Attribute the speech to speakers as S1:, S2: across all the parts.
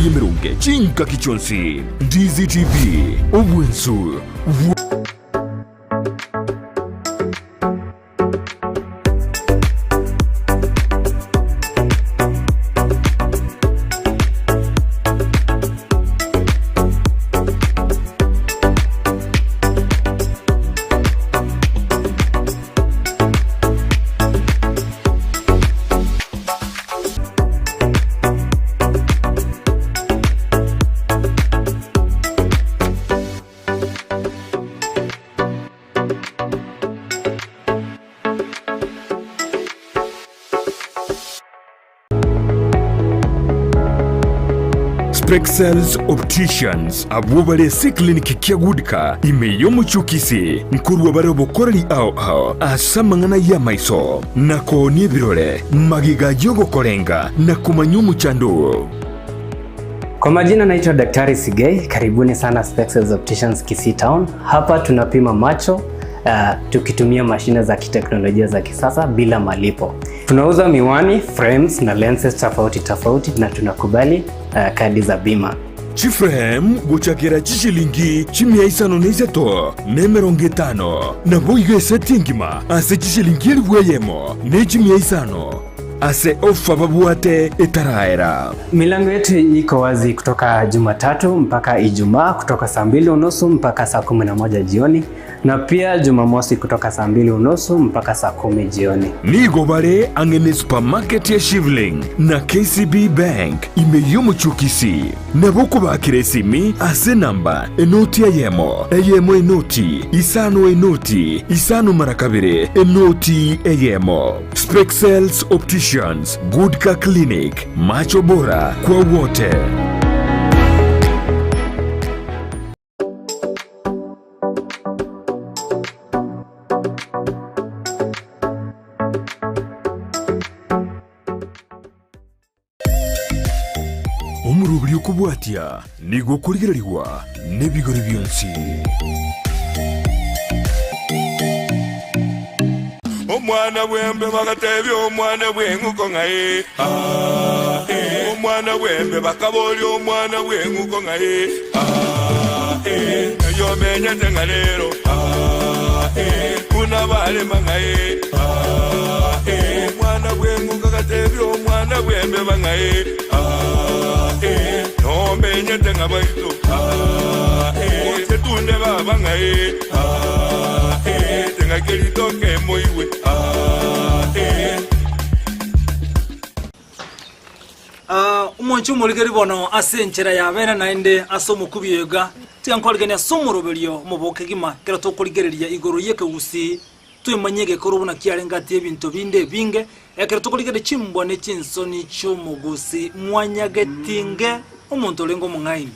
S1: Emerunge chingaki chionsi. Ndizi TV, obwensu bwa. Spexels Opticians abwo bare ase eclinic kia Goodcar ime y'omochie o Kisii nkorwa bare obokoreri ao ao ase amang'ana y'amaiso na koonia ebirore magega y'ogokorenga na komanya omochando oo.
S2: Kwa majina naitwa Daktari Sigei, karibuni sana Spexels Opticians Kisii Town. Hapa tunapima macho uh, tukitumia mashine za kiteknolojia za kisasa bila malipo. Tunauza miwani, frames na lenses tofauti tofauti na tunakubali uh, kadi za bima.
S1: Chiframe gochakera chishilingi chimia isano na isato na emerongo etano, naboigo eseti engima ase chishilingi elifu eyemo ne chimia isano ase ofa babwate etaraera.
S2: Milango yetu iko wazi kutoka Jumatatu mpaka Ijumaa kutoka saa mbili unusu mpaka saa 11 jioni na pia Jumamosi kutoka saa mbili unusu mpaka saa 10 jioni.
S1: Nigo bare ang'e ne supermarket ya Shivling na KCB Bank ime y'omochie o Kisii. Nabo okobakera esimi ase enamba enoti eyemo, eyemo enoti, isano enoti, isano mara kabere, enoti eyemo. Spexels Opticians, Good Car Clinic, macho bora kwa wote. Omoroberi okobwatia nigo okorigererigwa nebigori bionsi.
S3: Omwana bw'embe bagatebia omwana bw'eng'uko ng'a ee, aa, ee. Omwana bw'embe bakaboria omwana bw'eng'uko ng'a ee, aa, ee. Ng'ai omenyete ng'a rero, aa, ee. Buna barema ng'a ee, aa, ee. Omwana bw'eng'uko agatebia omwana bw'embeba ng'a ee, aa, ee. Nomenyete ng'a baito, aa, ee. Gose tunde baba ng'a ee, aa, ee. Ng'aki ritoke moigwe, aa, ee.
S4: Omonche omorigeri bono ase enchera ya bene naende ase omokubio iga, tiga nkoriganie ase omoroberio omobo kegima ekero tokorigereria igoro y'ekegusii, twemanyie egekoro buna kiarenge ati ebinto binde ebinge, ekero tokorigereria chimbwa ne chinsoni chi'omogusii mwanyagetinge omonto orenge omong'aini.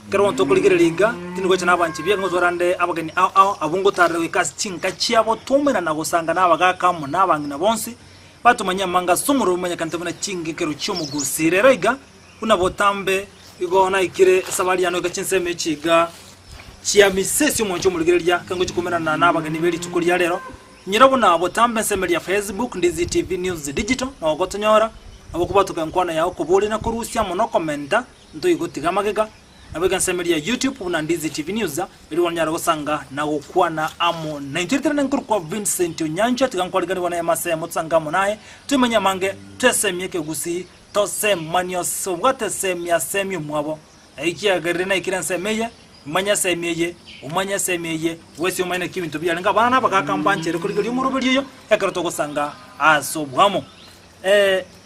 S4: Ekero bono tokorigereria iga, tindi gocha nabanche bieka, ngotwara nde abageni ao ao, abwo ngotarera goika ase chinka chiabo, twaumerana na gosanga nabagaaka amo nabang'ina bonsi, Batomanyia amanga ase omorero omanyekanete buna chingekero chi'omogusi. Rero iga, buna botambe, igo naikire esabari yane goika chinsemo echi iga chia Misesi omwancho omorigereria, ekero ngochia koumerana nabageni be rituko ria rero. Inyora buna botambe ensemo eria Facebook, Ndizi TV News Digital, nogotonyora, nabo okobwatoka enkwana yao koboria na korusia amo nokomenta, ntoigotiga magega. Naboigo ensemo eria ya YouTube buna Ndizi TV News, erio onyare gosanga na gokwana amo naintwe. Ritere nenkorokwa Vincent Onyancha, tiga nkwariganigwe naye masemo tosange amo naye, twemanye amange, twesemie ekegusii, tosemanie ose obwate esemi asemie omwabo. Ekiagerire naikire ensemo eye, manye esemi eye, omanye esemi eye, bwesi omanye naki ebinto biarenge abana na abagaka mbanchere korigereria omoroberi oyo, ekero togosanga ase obwamo.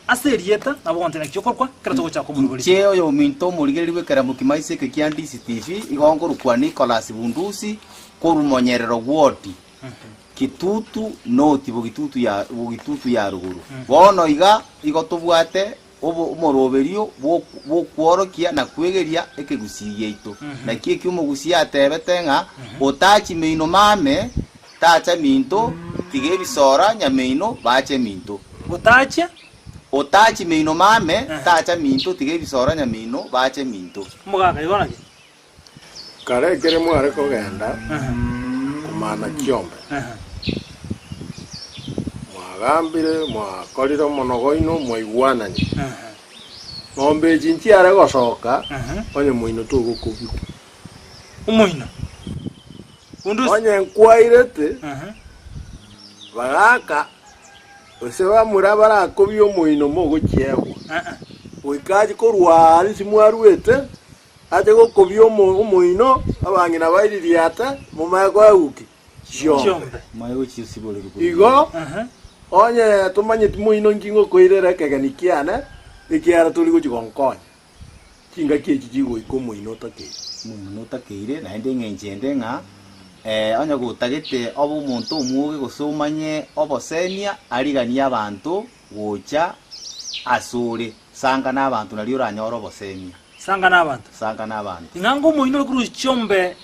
S4: Ase erieta nabo gontebia naki okorokwa ekero togochaka omoroberi.
S5: Inche oyominto omorigereria bw'ekeramo kimaiso eke kia Ndisi TV, igo nkorokwa Nicholas Bundusi, korwa Monyerero Ward, Kitutu North Bogitutu ya Bogitutu ya rogoro. Bono iga igo tobwate obo omoroberio bwo bw'okworokia na kwegeria ekegusii giaito. Naki ekio omogusii atebete ng'a otachi meino mame, Tacha minto, tiga ebisora nyameino bache minto.
S4: Gotachia.
S5: Otachi meino mame, tacha minto, tiga ebisora nyameino bache minto.
S4: Omogaka igo naki?
S6: Kare ekere mware kogenda komana chiombe, mwagambire, mwakorire omonogo oino, mwaigwanania. Ng'ombe echi nchiare gosoka, onye moino togokobigwa.
S4: Omoino. Bundusi.
S6: Onye nkwairete, bagaaka, gose bamura barakobie omoino mogochiegwa. Goika ache korwa aa inse mwaruete, ache gokobia omoino, abang'ina baiririate, momanye koegwa ki? Chiombe. Igo onye tomanyeti moino inki ngokoirera ekegeni kiane, ekiagera tori gochia gonkonya. Chingaki echi chigoika omoino otakeire.
S5: Omoino otakeire, naende eng'encho ende ng'a onye gotagete obe omonto omwoge gose omanye obosemia, ariganie abanto gocha asore. Sanga nabanto nario oranyore obosemia.
S4: Sanga nabanto.
S5: Sanga nabanto.
S4: Ing'a ngomoino ore korwa chiombe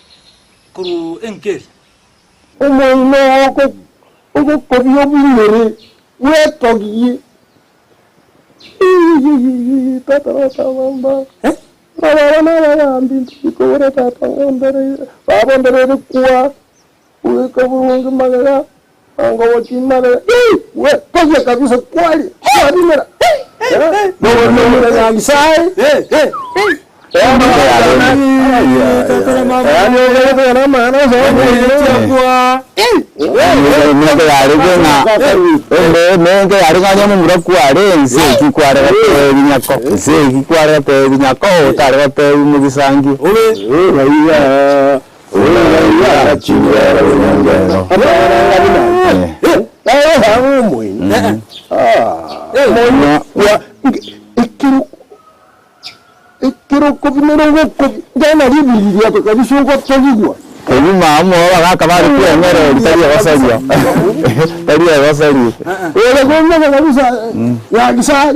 S4: korwa enkeria.
S6: Omoino ogokobia obumere bwetogie. Tata tata baba nababambi ntibikobora tata ngondereire baba ondereire kwa goika boronge magega angobo chimagega wetogie kabisa kwari kwabimera Nyasaye
S7: Omonto yare konya omomura kware ense eki kware gotebi nyako, ense eki kware gotebi nyako otare gotebi mogisangio.
S6: Ekero okobimera ogokobi, ng'ana ribiri riato kabisa ogotogigwa.
S7: Kegima amo abagaka bare kwemereri tari egoseria tari egoseria.
S6: Ore komenya kabisa Nyasae.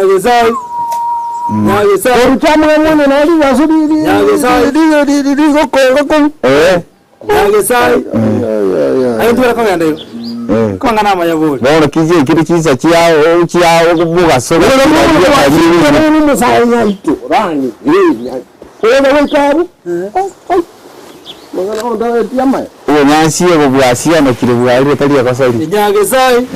S4: Nyasae. Nyasae.
S6: Orutamwe mono na ribaso rigokonga kou.
S7: Eh.
S4: Nyasae. Aye ntware kogenda igo. Kong'ana amaya bori.
S7: Bono kichiekire chinsa chiao chiao mogaso Obonyansi obo bwasianokire bwarire tari egosori.
S4: Nyasae.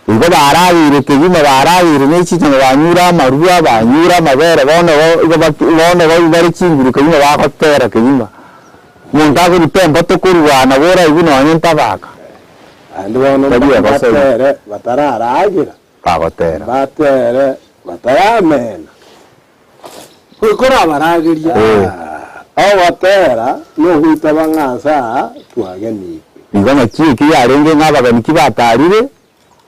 S7: Igo barageire kegima, barageire ne chinyama, banyure amarua, banyure amabere, bono igo igo bono igo bare chinguru kegima bagotera kegima. Omonto akoruta embato korwa nabo oraigwe nonya ntabaka.
S6: Naende bono
S7: Tari egosori.
S6: mbatere batararagera,
S7: Bagotera.
S6: mbatere bataramena.
S4: Goika orabaragerie.
S6: Ogotera nogoitaba ng'a ase aa twagenigwe.
S7: Igo naki eki yarenge ng'a abageni kibatarire,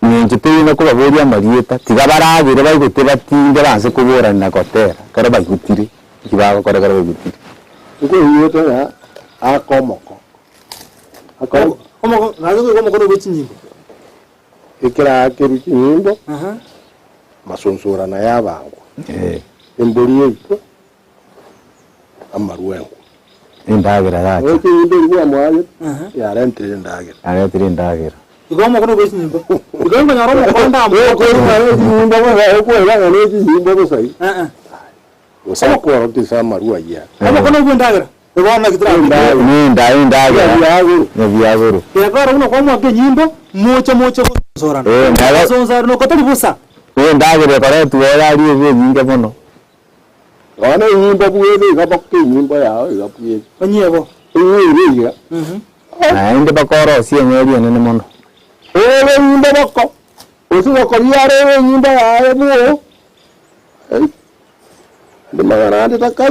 S7: ng'encho teiyo kobaboria amarieta, tiga baragere baigute batinde banse koborania na gotera ekero baigutire, eki bagokora ekero baigutire.
S6: Nkoigwete ng'a aka omoko. Aka
S4: Omoko, naende goika omokono bwe chinyimbo.
S6: Ekerakeru chinyimbo, masonsorana y'abangwa, embori yaitwa, amarwa engwe.
S7: Endagera yacha.
S6: Oche enyimbo eria bwamwagete, yarentire endagera.
S7: Yaretire endagera.
S4: Igo omokono bwe chinyimbo. Igo nkonyora omokonda amo.
S6: Okoigwa chinyimbo bosa, okoigwa ng'a ne chinyimbo bosa igo. Gose akworokia ase amarwa ayio.
S4: Omokono bwe endagera. Igo naki torabike.
S7: Nenda endagera.
S6: Ebiagoro.
S7: Ebiagoro.
S4: Gekora buna kwamwaka enyimbo, moche moche gosonsorana.
S7: Eh, nabo-
S4: Gosonsorana oko tari bosa.
S7: Endagera ekoretwa yari ebe enyinge mono.
S6: Bono enyimbo bwebe iga boka enyimbo yao iga bwebe.
S4: Onyiebo.
S6: Enyimbo iga.
S7: Naende bakorosia eng'eria enene mono.
S6: Ere enyimbo boko. Gose gokobiara ere enyimbo yaye bwoo. Ande magana ande takai.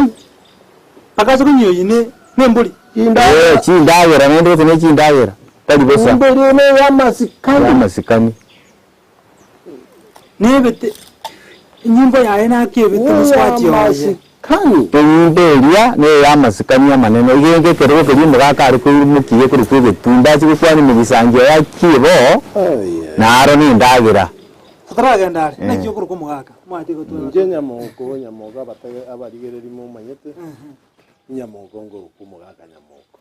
S4: Akacha konywa ne nembori.
S7: Eh, chindagera naende gose ne chindagera tari bosa.
S6: Embori ene y'amasikani.
S7: Y'amasikani.
S4: Nebete enyimbo yaye nakebete mosubati oye.
S6: Y'amasikani.
S7: Enyimbo eria ney'amasikani amanene, egento ekerogo keria omogaka are koimokia ekorokwa egetumba ache gokwania emegisangio ya kibo, naro nendagera.
S4: Totaragenda are, naki okorokwa omogaka? Omwate gotwara.
S6: Inche Nyamoko, Nyamoko abatege abarigereri momanyete, Nyamoko nkorokwa omogaka Nyamoko.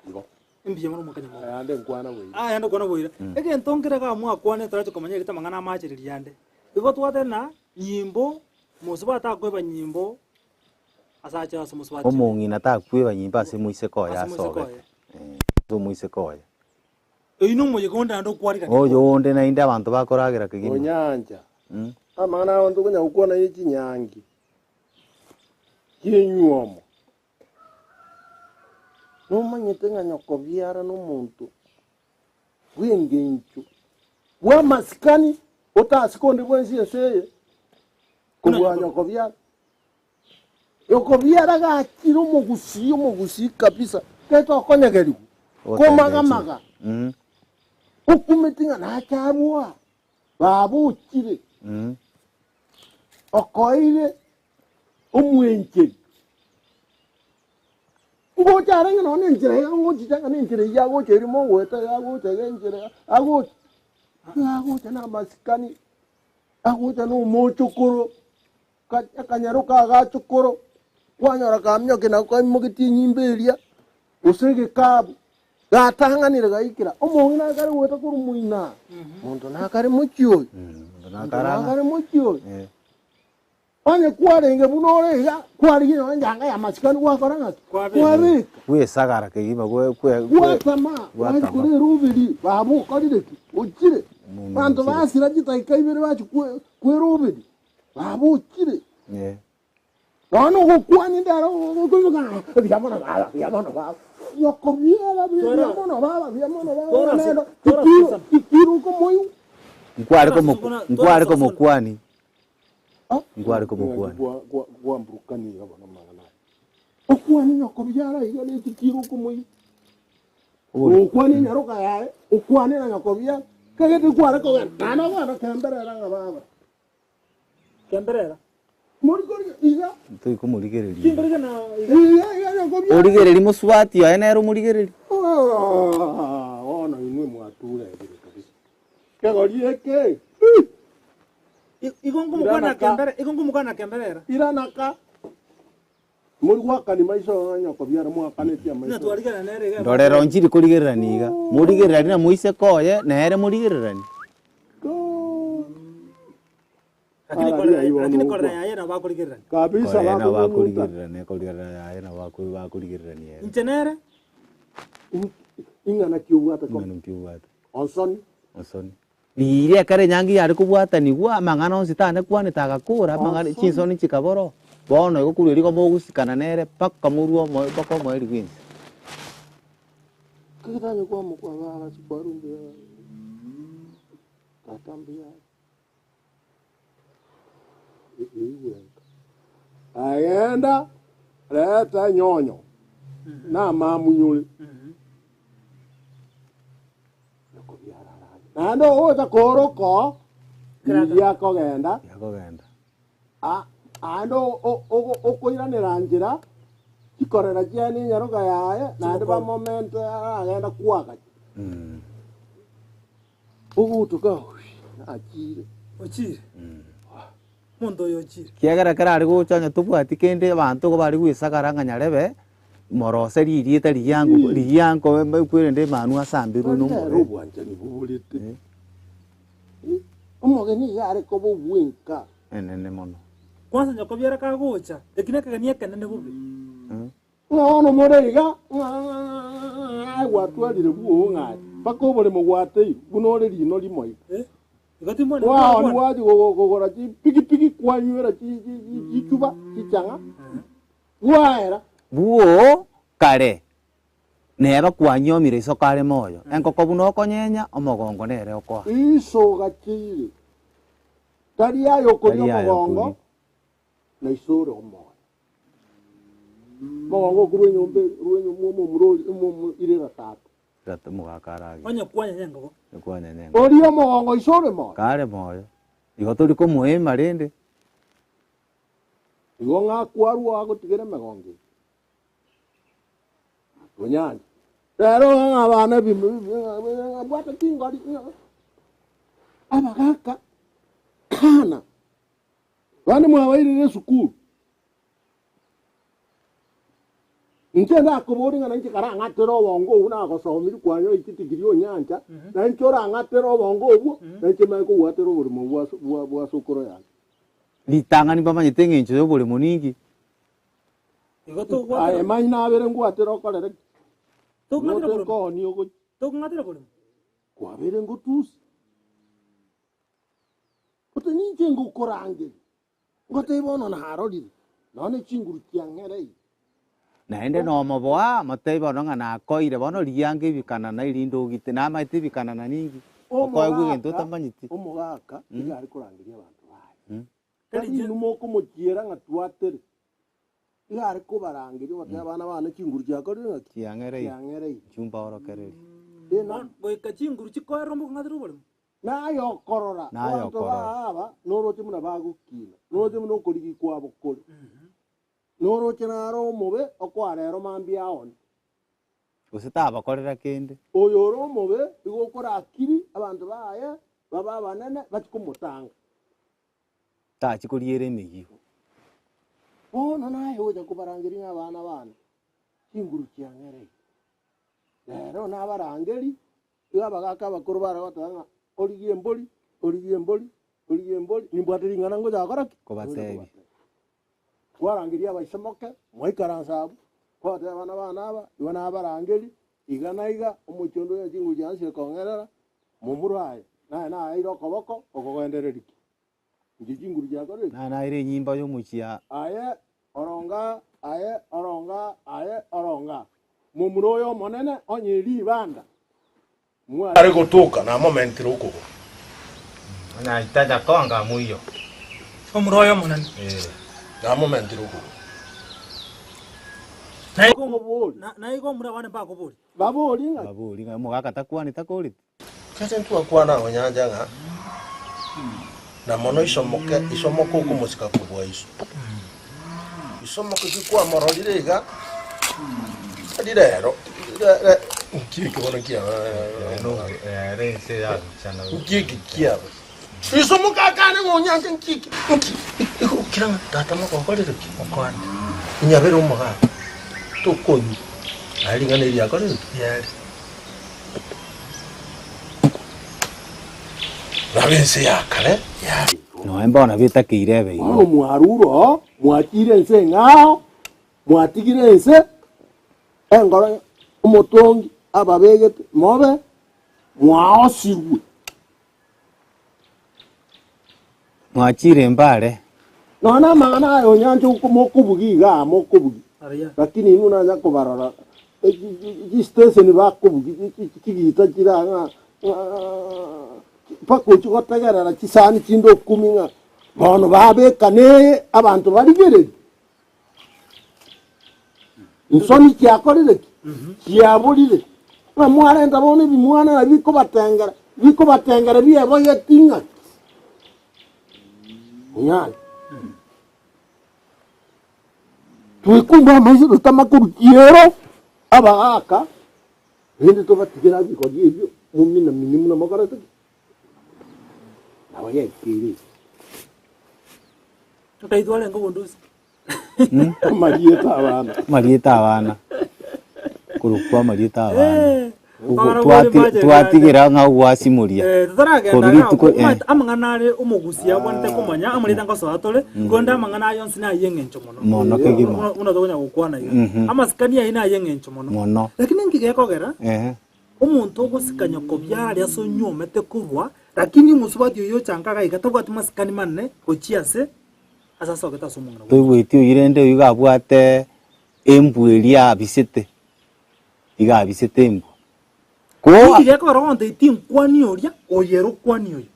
S6: Igo.
S4: Mbuya mono omogaka Nyamoko.
S6: Ayande nkwana boira.
S4: Ayande nkwana boira. Egento nkere iga mwakwane torache komanya erite amang'ana amachereria ande. Igo twateba ng'a nyimbo, mosubati akoeba nyimbo ase ache ase omosubati oye.
S5: Omong'ina takweba nyimbo ase moiseke oye
S4: Ase moiseke
S5: asogete.
S4: oye.
S5: Ase omoiseke oye.
S4: Oyio nomoyega onde naende okwarigania.
S5: Oyo onde naende abanto bakoragera kegima.
S6: Onyancha. Amang'ana abanto konya gokwana ye chinyangi chi'enyuomo, nomanyete ng'a nyoko biara nomonto bw'engencho bw'amasikani otasike onde bwensi ense eye kobua nyoko biara. Nyoko biara gachire omogusii omogusii kabisa, gete okonyegerigwa, komagamaga, okumeti ng'a nache abwo aa. Babochire, okoeire omwencheri. Ngocha arenge nonya na enchera iga ngochicha ng'a nenchera eyio agocha eri mogoeta iga agocha iga enchera iga agocha. Iga agocha na amasikani, agocha na omochokoro, ka- akanyaroka agachokoro, kwanyora kaminyokia nako kaimogetie enyimba eria, gose egekabu. Gatang'anire gaikera, omong'ina akare goeta korwa moina, monto nakare mochie oyo, monto nakare mochie oyo. Onye kwarenge buna ore iga, kwarigia nonya enchanga y'amasikani gwakora ng'aki? Kwabeka.
S5: Gwesagara kegima gwe gwe gwe
S6: Gwatama,
S5: gwatama.
S6: gwachia erubiri, baba okorire ki? Ochire.
S5: Omong'ina
S6: Banto
S5: ochire.
S6: basira chidaika ibere bachia kwe kwerubiri, baba ochire.
S5: Eh.
S6: Nonya nogokwania ndero okoimoka ng'a buya mono baba, buya mono baba, nyoko biara buya mono baba, buya mono baba, nero tikiro tikiro okomoigwa.
S5: Nkware komo nkware komokwani nkware komokwani.
S6: Kwamburukania iga bono amang'ana aya. Okwane nyoko biara iga ne tikiro okomoigwa. Okwane enyaroka yaye, okwane na nyoko biara, kegete kware kogenda, naende okogenda kemberera ng'a baba.
S4: Kemberera.
S6: Morikorigia iga.
S5: Ntoikomorigereria.
S4: Tinkorigia na iga.
S6: Iga iga nyoko biara.
S5: Origereria mosubati oye nere omorigereria.
S6: Ah, bono inwe mwaturebire kabisa. Kegori eke.
S4: Igo nkomokwana kembere, igo nkomokwana kemberera.
S6: Iranaka. Mori goakani maiso ng'a nyoko biara moakanetie amaiso.
S4: Ng'a twarigana nere iga.
S5: Ndorero nchiri korigererani iga, morigererani na moiseke oye nere morigererani.
S4: Lakini korera lakini korera yaye nabo bakorigererani.
S6: Kabisa
S5: Korera nabo
S6: bakonyunyuta.
S5: bakorigererani, korera yaye nabo bako- bakorigererani ere.
S4: Inche nere.
S6: Ing'ana ki obwate koba?
S5: Ing'ana ki obwate?
S6: Onsoni.
S5: Onsoni. Riria ekero enyangi yare kobwatanigwa, amang'ana onsi tane kwanete agakora, amang'ana chinsoni chikabora oo. Bono igo korwa erio igo mogosikana nere mpaka morue omoyo mpaka omoerio bw'ense.
S6: Kegitanya kwamokwa baba sikwaru mbuya tata mbuya igwenka agenda reta enyonyo na amamunyore. Naende ogocha kooroka oo, riria akogenda,
S5: Akogenda.
S6: a- aande o- o- ogo- okoiranera nchera, chikorera chiaye na enyaroka yaye, naende bamomente aragenda koagacha. Ogotoka achire.
S4: Ochire. Omonto oyo ochire.
S5: Kiagera ekero are gocha onye tobwati kende abanto igo bare goesagara ng'a nyarebe, Moroserie erieta rigiango rigiango kwerende emanwa asambirwe
S6: Nere
S5: nomorero.
S6: obwanchani boborete. Omogeni iga are koba obwenka.
S5: Enene mono.
S4: Kwansa nyokobiara kagocha, eki nekegeni ekenene bobe.
S6: Ng'a bono more iga, ng'a gwatwarire bwoo ng'a mpaka oboremo gwateirwe buna ore rino rimo iga.
S4: Igo timwana
S6: Kwaoni gwachi kogora chipigipigi kwanywera chichuba chichang'a. Bwaera.
S5: Bwoo kare, neba kwanyomire iso kare moyo, engoko buna okonyenya, omogongo nere okoa.
S6: Iso ogacheire, tari aye okoria
S5: Tari aye
S6: omogongo,
S5: okoria.
S6: na iso ore omoyo. Omogongo okorwa enyomba rwa enyomba omomura oria omomo irera tata.
S5: Tata omogaka aragere.
S4: Onye kwanyenya engoko.
S5: Kwanyenya engoko.
S6: Oria omogongo iso ore moyo.
S5: Kare moyo. Igo tori komoema rende.
S6: Igo ng'a kwarua agotigera emegongo eye. Onyancha. Rero ng'a abana bwata chingori abagaka kana bande mwabairire esukuru. Inche ndakoborie ng'a nainche karang'atere obongo obwo nagosomirie kwanyora echitigiri onyancha, nainche orang'atere obongo obwo, nainche manye kogwatera oboremo bwa bwa sokoro yane.
S5: Ritang'ani mbamanyete engencho y'oboremo ninki?
S4: Igo togwatera
S6: Aye manye nabere ngwatera okorere ki?
S4: Tokong'atera
S6: Note
S4: boremo.
S6: nkooni ogochia.
S4: Tokong'atera boremo.
S6: Kwabere ngotusi. Gose ninche ngokorangeria, ngotebie bono narorire, nonya ne chinguru chiang'ereire.
S5: Naende nomoboa, motebie bono ng'a nakoeire, bono rigia ange ebikanana erinde ogite, namaete ebikanana ninki? Okoegwa egento
S6: Omogaka,
S5: otamanyeti.
S6: omogaka nigo are korangeria abanto baye. Tari inwe mokomochiera ng'a twatere, iga are kobarangeria obatebia abana bane chinguru chiakorire ng'aki?
S5: Chiang'ereire.
S6: Chiang'ereire.
S5: Inchuo mbaorokererie.
S6: Ena.
S4: Goika chinguru chikoerera omokong'atera oboremo.
S6: Naye okorora
S5: Naye
S6: abanto
S5: okorora.
S6: baa aba noroche buna bagokina, noroche buna okorigi kwabo kore, noroche naro omobe okoa rero mambia aone.
S5: Gose tabakorera kende.
S6: Oyo ore omobe igo okorakiri abanto baye babe abanene bachie komotanga.
S5: Tachia koriera emeyio.
S6: Bono naye ogocha kobarangeria ng'a abana bane, chinguru chiang'ereire. Rero nabarangeri, igo abagaaka abakoro bare goteba ng'a origie embori, origie embori, origie embori, nimbwate ring'ana ngocha gokora ki?
S5: Kobatebia.
S6: Kwarangeria abaisemoke, mwaikaransa abwo, kwabatebia abana bane aba, igo nabarangeri, iga na iga, omochie onde onye chinguru chiansire kong'erera, momura aye, naye naeire okoboko, okogendereria ki? Inche chinguru chiakorire ki?
S5: Naye naeire enyimba y'omochie aa.
S6: Aye oronga, aye oronga, aye oronga, momura oyo omonene onye ribanda, mware.
S8: Are gotoka namomentire okogoro.
S5: Onye takonga moiyo.
S4: Omura oyo omonene.
S8: Namomentire okogoro.
S4: Na igo omura abande mbakoboria.
S6: Babori ng'a.
S5: Babori ng'a omogaka takwaneti takoreti.
S8: Ase ntwakwana onyancha ng'a na mono isomoke isomoke okomosika kobua iso. Isomoke ki kwamororire iga tari rero re nki eke bono kiaba nki eke kiaba isomoke akane ng'a onyancha nki eke nki igo okira ng'a tata mogokorire ki mokwane inyabere omogaka tokonywa aye ring'ana eri riakorire ki riarire. Nabo ense ya kare yare igo.
S5: Nonya mbono betakeire ebe igo.
S6: Bono mwarure oo, mwachiire ense eng'ao, mwatigire ense engoro omotongi ababegete mobe mwaosirwe.
S5: Mwachire mbare.
S6: Nonya namang'ana aya onyanche mokobugia igaa mokobugia, lakini inwe nanya kobarora chistation bakobugia chigita chire aa ng'a mpaka ochie gotegerera chisani chinde okumi ng'a bono babekane abanto barigererie. Nsoni chiakorire ki? Chiaborire. Ng'a mwarenta bono ebimwana na bikobatengera, bikobatengera bieboyeti ng'aki? Onyancha. Twekumba amaiso totama korwa chiero, abagaaka, rende tobatigere ebikori ebio momina-mini buna mokorete ki? Nabo yaikeire.
S4: Tokaitwa arenge obondusi.
S6: Amarieta abana.
S5: Amarieta abana. Korokwa amarieta abana.
S4: Eh,
S5: Ogo-
S4: Bara
S5: twati-
S4: bori mbache
S5: Twatigera ng'a ogwasimoria.
S4: Eh, totaragenda
S5: Korwa
S4: iga
S5: rituko,
S4: abwo,
S5: eh.
S4: omanyete amang'ana are omogusia abwanete komanya amarieta ngosoa tore, korende amang'ana aya onsi naye eng'encho mono.
S5: Mono kegima.
S4: Buna buna tokonya gokwana iga.
S5: Mhm.
S4: Amasikani ayio naye eng'encho mono.
S5: Mono.
S4: Lakini inki gekogera,
S5: Ehe.
S4: omonto ogosika nyoko biara ase onyuomete korwa, lakini omosubati oyio ochanka iga iga tabwati masikani manene gochia ase ase asogete ase omong'ina bw'omonto.
S5: Toigweti oyio rende oyio iga abwate embwa eria abisete, iga abisete embwa. Ko
S4: Inki gekogera ogonto tinkwani oria, oyo ere okwani oyo?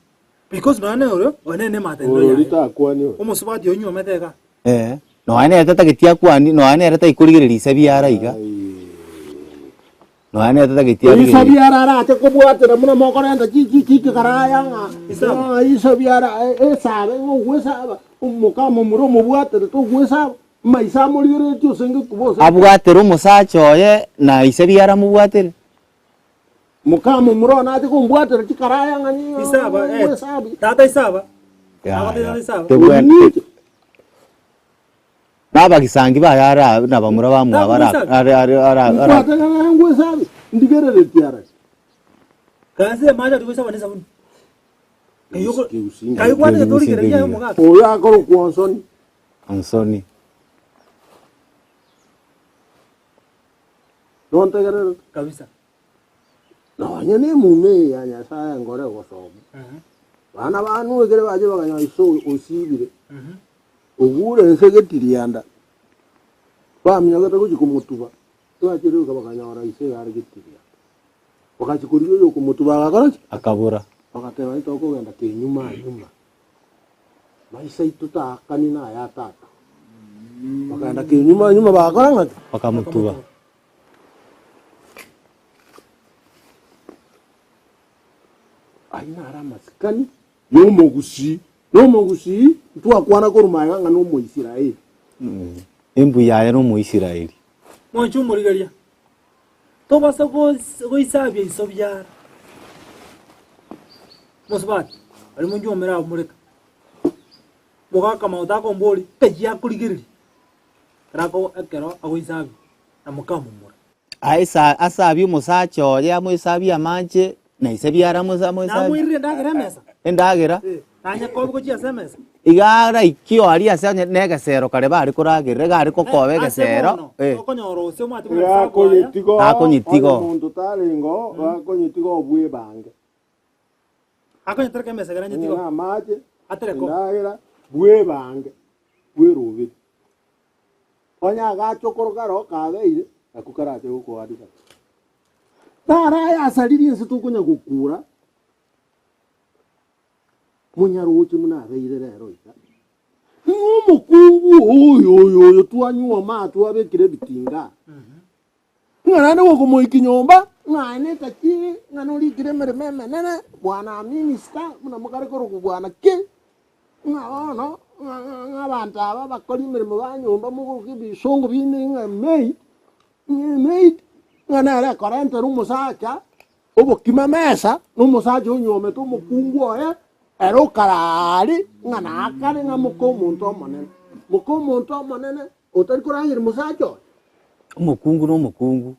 S4: Because nonya ne oyo, oyo nere nematenero
S6: Oyo
S4: yaye.
S6: ritakwani oyo.
S4: Omosubati oyo onyuomete iga.
S5: Eh, nonya nere tatageti akwani, nonya nere taikorigereria ise biara iga. Nonya nere tatageti
S6: Iso
S5: arigererie.
S6: biara arache kobwatera buna mokorenta chi- chi- chikikaraya ng'a
S4: Isaba.
S6: ng'a iso biara e- esabe ng'a ogwesaba omoka momura omobwatere togwesaba maiso amorigereretie ose ngekuba ose
S5: Abwatere omosacha oye na ise biara amobwatere.
S6: Moka momura one ache kombwatera chikaraya ng'a ni-
S4: Isaba, eh,
S6: ogwesabi
S4: tata isaba.
S5: Ya,
S4: Agoteba
S5: ya.
S4: tata isaba.
S5: Tebwen-
S6: Ominche.
S5: Nabagisangi baye are aa na bamura bamwabo ara are are ara ara
S6: Nkwate ng'a ngwesabi ndigereretie arari.
S4: Kanse amache ari goisaba nesabuni. Kaigwanete torigereria aye omogaka.
S6: Oyo akorokwa onsoni.
S5: Onsoni.
S6: Nontegererete?
S4: Kabisa.
S6: Nonya nemume eye ya Nyasaye nkore gosoma. Bana banwe ekere bache bakanyora iso osibire, ogure ense getirianda, baminyokete gochia komotuba, tibachire goika bakanyora ise iga are getirianda. Bagachia korigia oyokomotuba agakora ki?
S7: Akabora.
S6: Bagateba intwe tokogenda kenyuma nyuma, maiso aito taakani na aya tata. Bakagenda kenyuma nyuma bagakora ng'aki?
S7: Bakamotuba.
S6: Ayio naro amasikani y'omogusii, na omogusii ntwakwana korwa magega ng'a n'Omoisraeli.
S7: Embuya aye n'Omoisraeli.
S4: Mwanche omorigereria, tobasa goisabia iso biara. Mosubati, aria monchwomere abwo moreka. Mogaka amagoto akomboria, kayia akorigereria, ekero ekero agoisabia, na mokamomura.
S5: Aisa asabie omosacha oye amoisabie amache, na ise biara amoisa amoisabie.
S4: Namoirire endagera emesa.
S5: Endagera.
S4: Nanye kobi gochia ase emesa.
S5: Iga araikio aria ase onye na egesero kare bare koragerera, iga are kokoba
S4: Ase
S5: egesero,
S4: bono,
S5: eh.
S4: okonyora ose omwate buna risabu aya.
S6: Gakonyetiga
S5: Gakonyetiga.
S6: onye monto tarenge oo, gakonyetiga obwebange.
S4: Akonyetereka emesa ekero
S6: Onye
S4: anyetiga.
S6: na amache,
S4: Atereke.
S6: endagera, bwebange, bweroberi. Onye agachokoro kare kabeire, nakwo karache gokoarigania. Naro ayasaririe ense tokonya gokura, monyaroche buna abeire rero iga. Ng'a omokungu oyo oyo oyo twanyuoma twabekire ebitinga, ng'a naende gokomoikia nyomba, ng'a aye netachiri, ng'a norikire emeremo emenene, bwana minister, buna mokare korokwa bwana ki, Ng'a bono, ng'a abanto aba abakori emeremo ba nyomba mogoka ebisongo biaino ng'a maid, ng'a emaid, ng'a nere ekorentera omosacha obokima mesa, na omosacha onyuomete omokungu oye, ere okare aria ng'a nakare ng'a moka omonto omonene. Moka omonto omonene, otari korangeria mosacha oye.
S5: Omokungu na omokungu.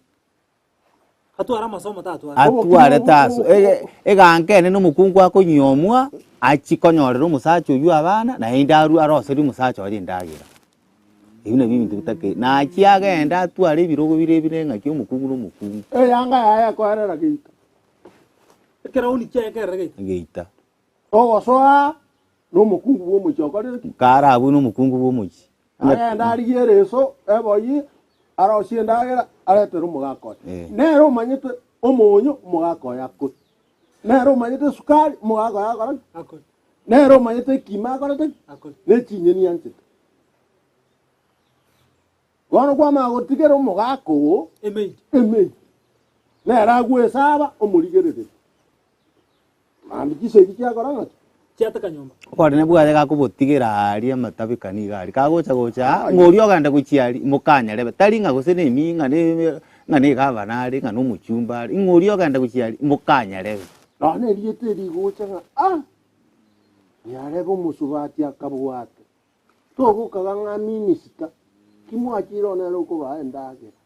S4: Atware amasomo tatware.
S5: Atware taso ege eganka ene na omokungu akonyuomwa, achie konyorera omosacha oywo abana, naende arwe aroserie omosacha oye endagera. Ebi nabio ebinto bitake nachie agende atware ebirogo bire bire ng'aki omokungu na omokungu.
S6: Eyanga yaye ekoerera geita.
S4: Ekerauni kiaye kerere geita.
S5: Geita.
S6: Ogosoa nomokungu bw'omochie okorire ki?
S5: Kare abwo nomokungu bw'omochie.
S6: Agende arigie ereso eboyie, arosie endagera, aretere omogaka oye.
S5: Eh.
S6: Nere omanyete omonyo, omogaka oye akore. Nere omanyete esukari, omogaka oye akore ki?
S4: Akore.
S6: Nere omanyete ekima akorete ki?
S4: Akore.
S6: Ne chinyeni anchete. Bono kwamanya gotigera omogaka oo
S4: Emaid.
S6: emaid. Nere agwesaba omorigereretie. Mambia chisegi chiakora ng'aki?
S4: Chiateka nyomba.
S5: Oborene bwaye gakobotigera aaria amatabekani iga aria, kagocha gocha aa, ng'a oria ogenda gochia aria, mokanyarebe, tari ng'a gose nemi ng'a ne ng'a ne egavana are, ng'a na omochumba are, ng'a oria ogenda gochia aria, mokanyarebe.
S6: Nonya nerieta eri rigocha ng'a ah, nyarebe omosubati akabwate, togokaga ng'a minister, ki mwachire one ere okobaa endagera,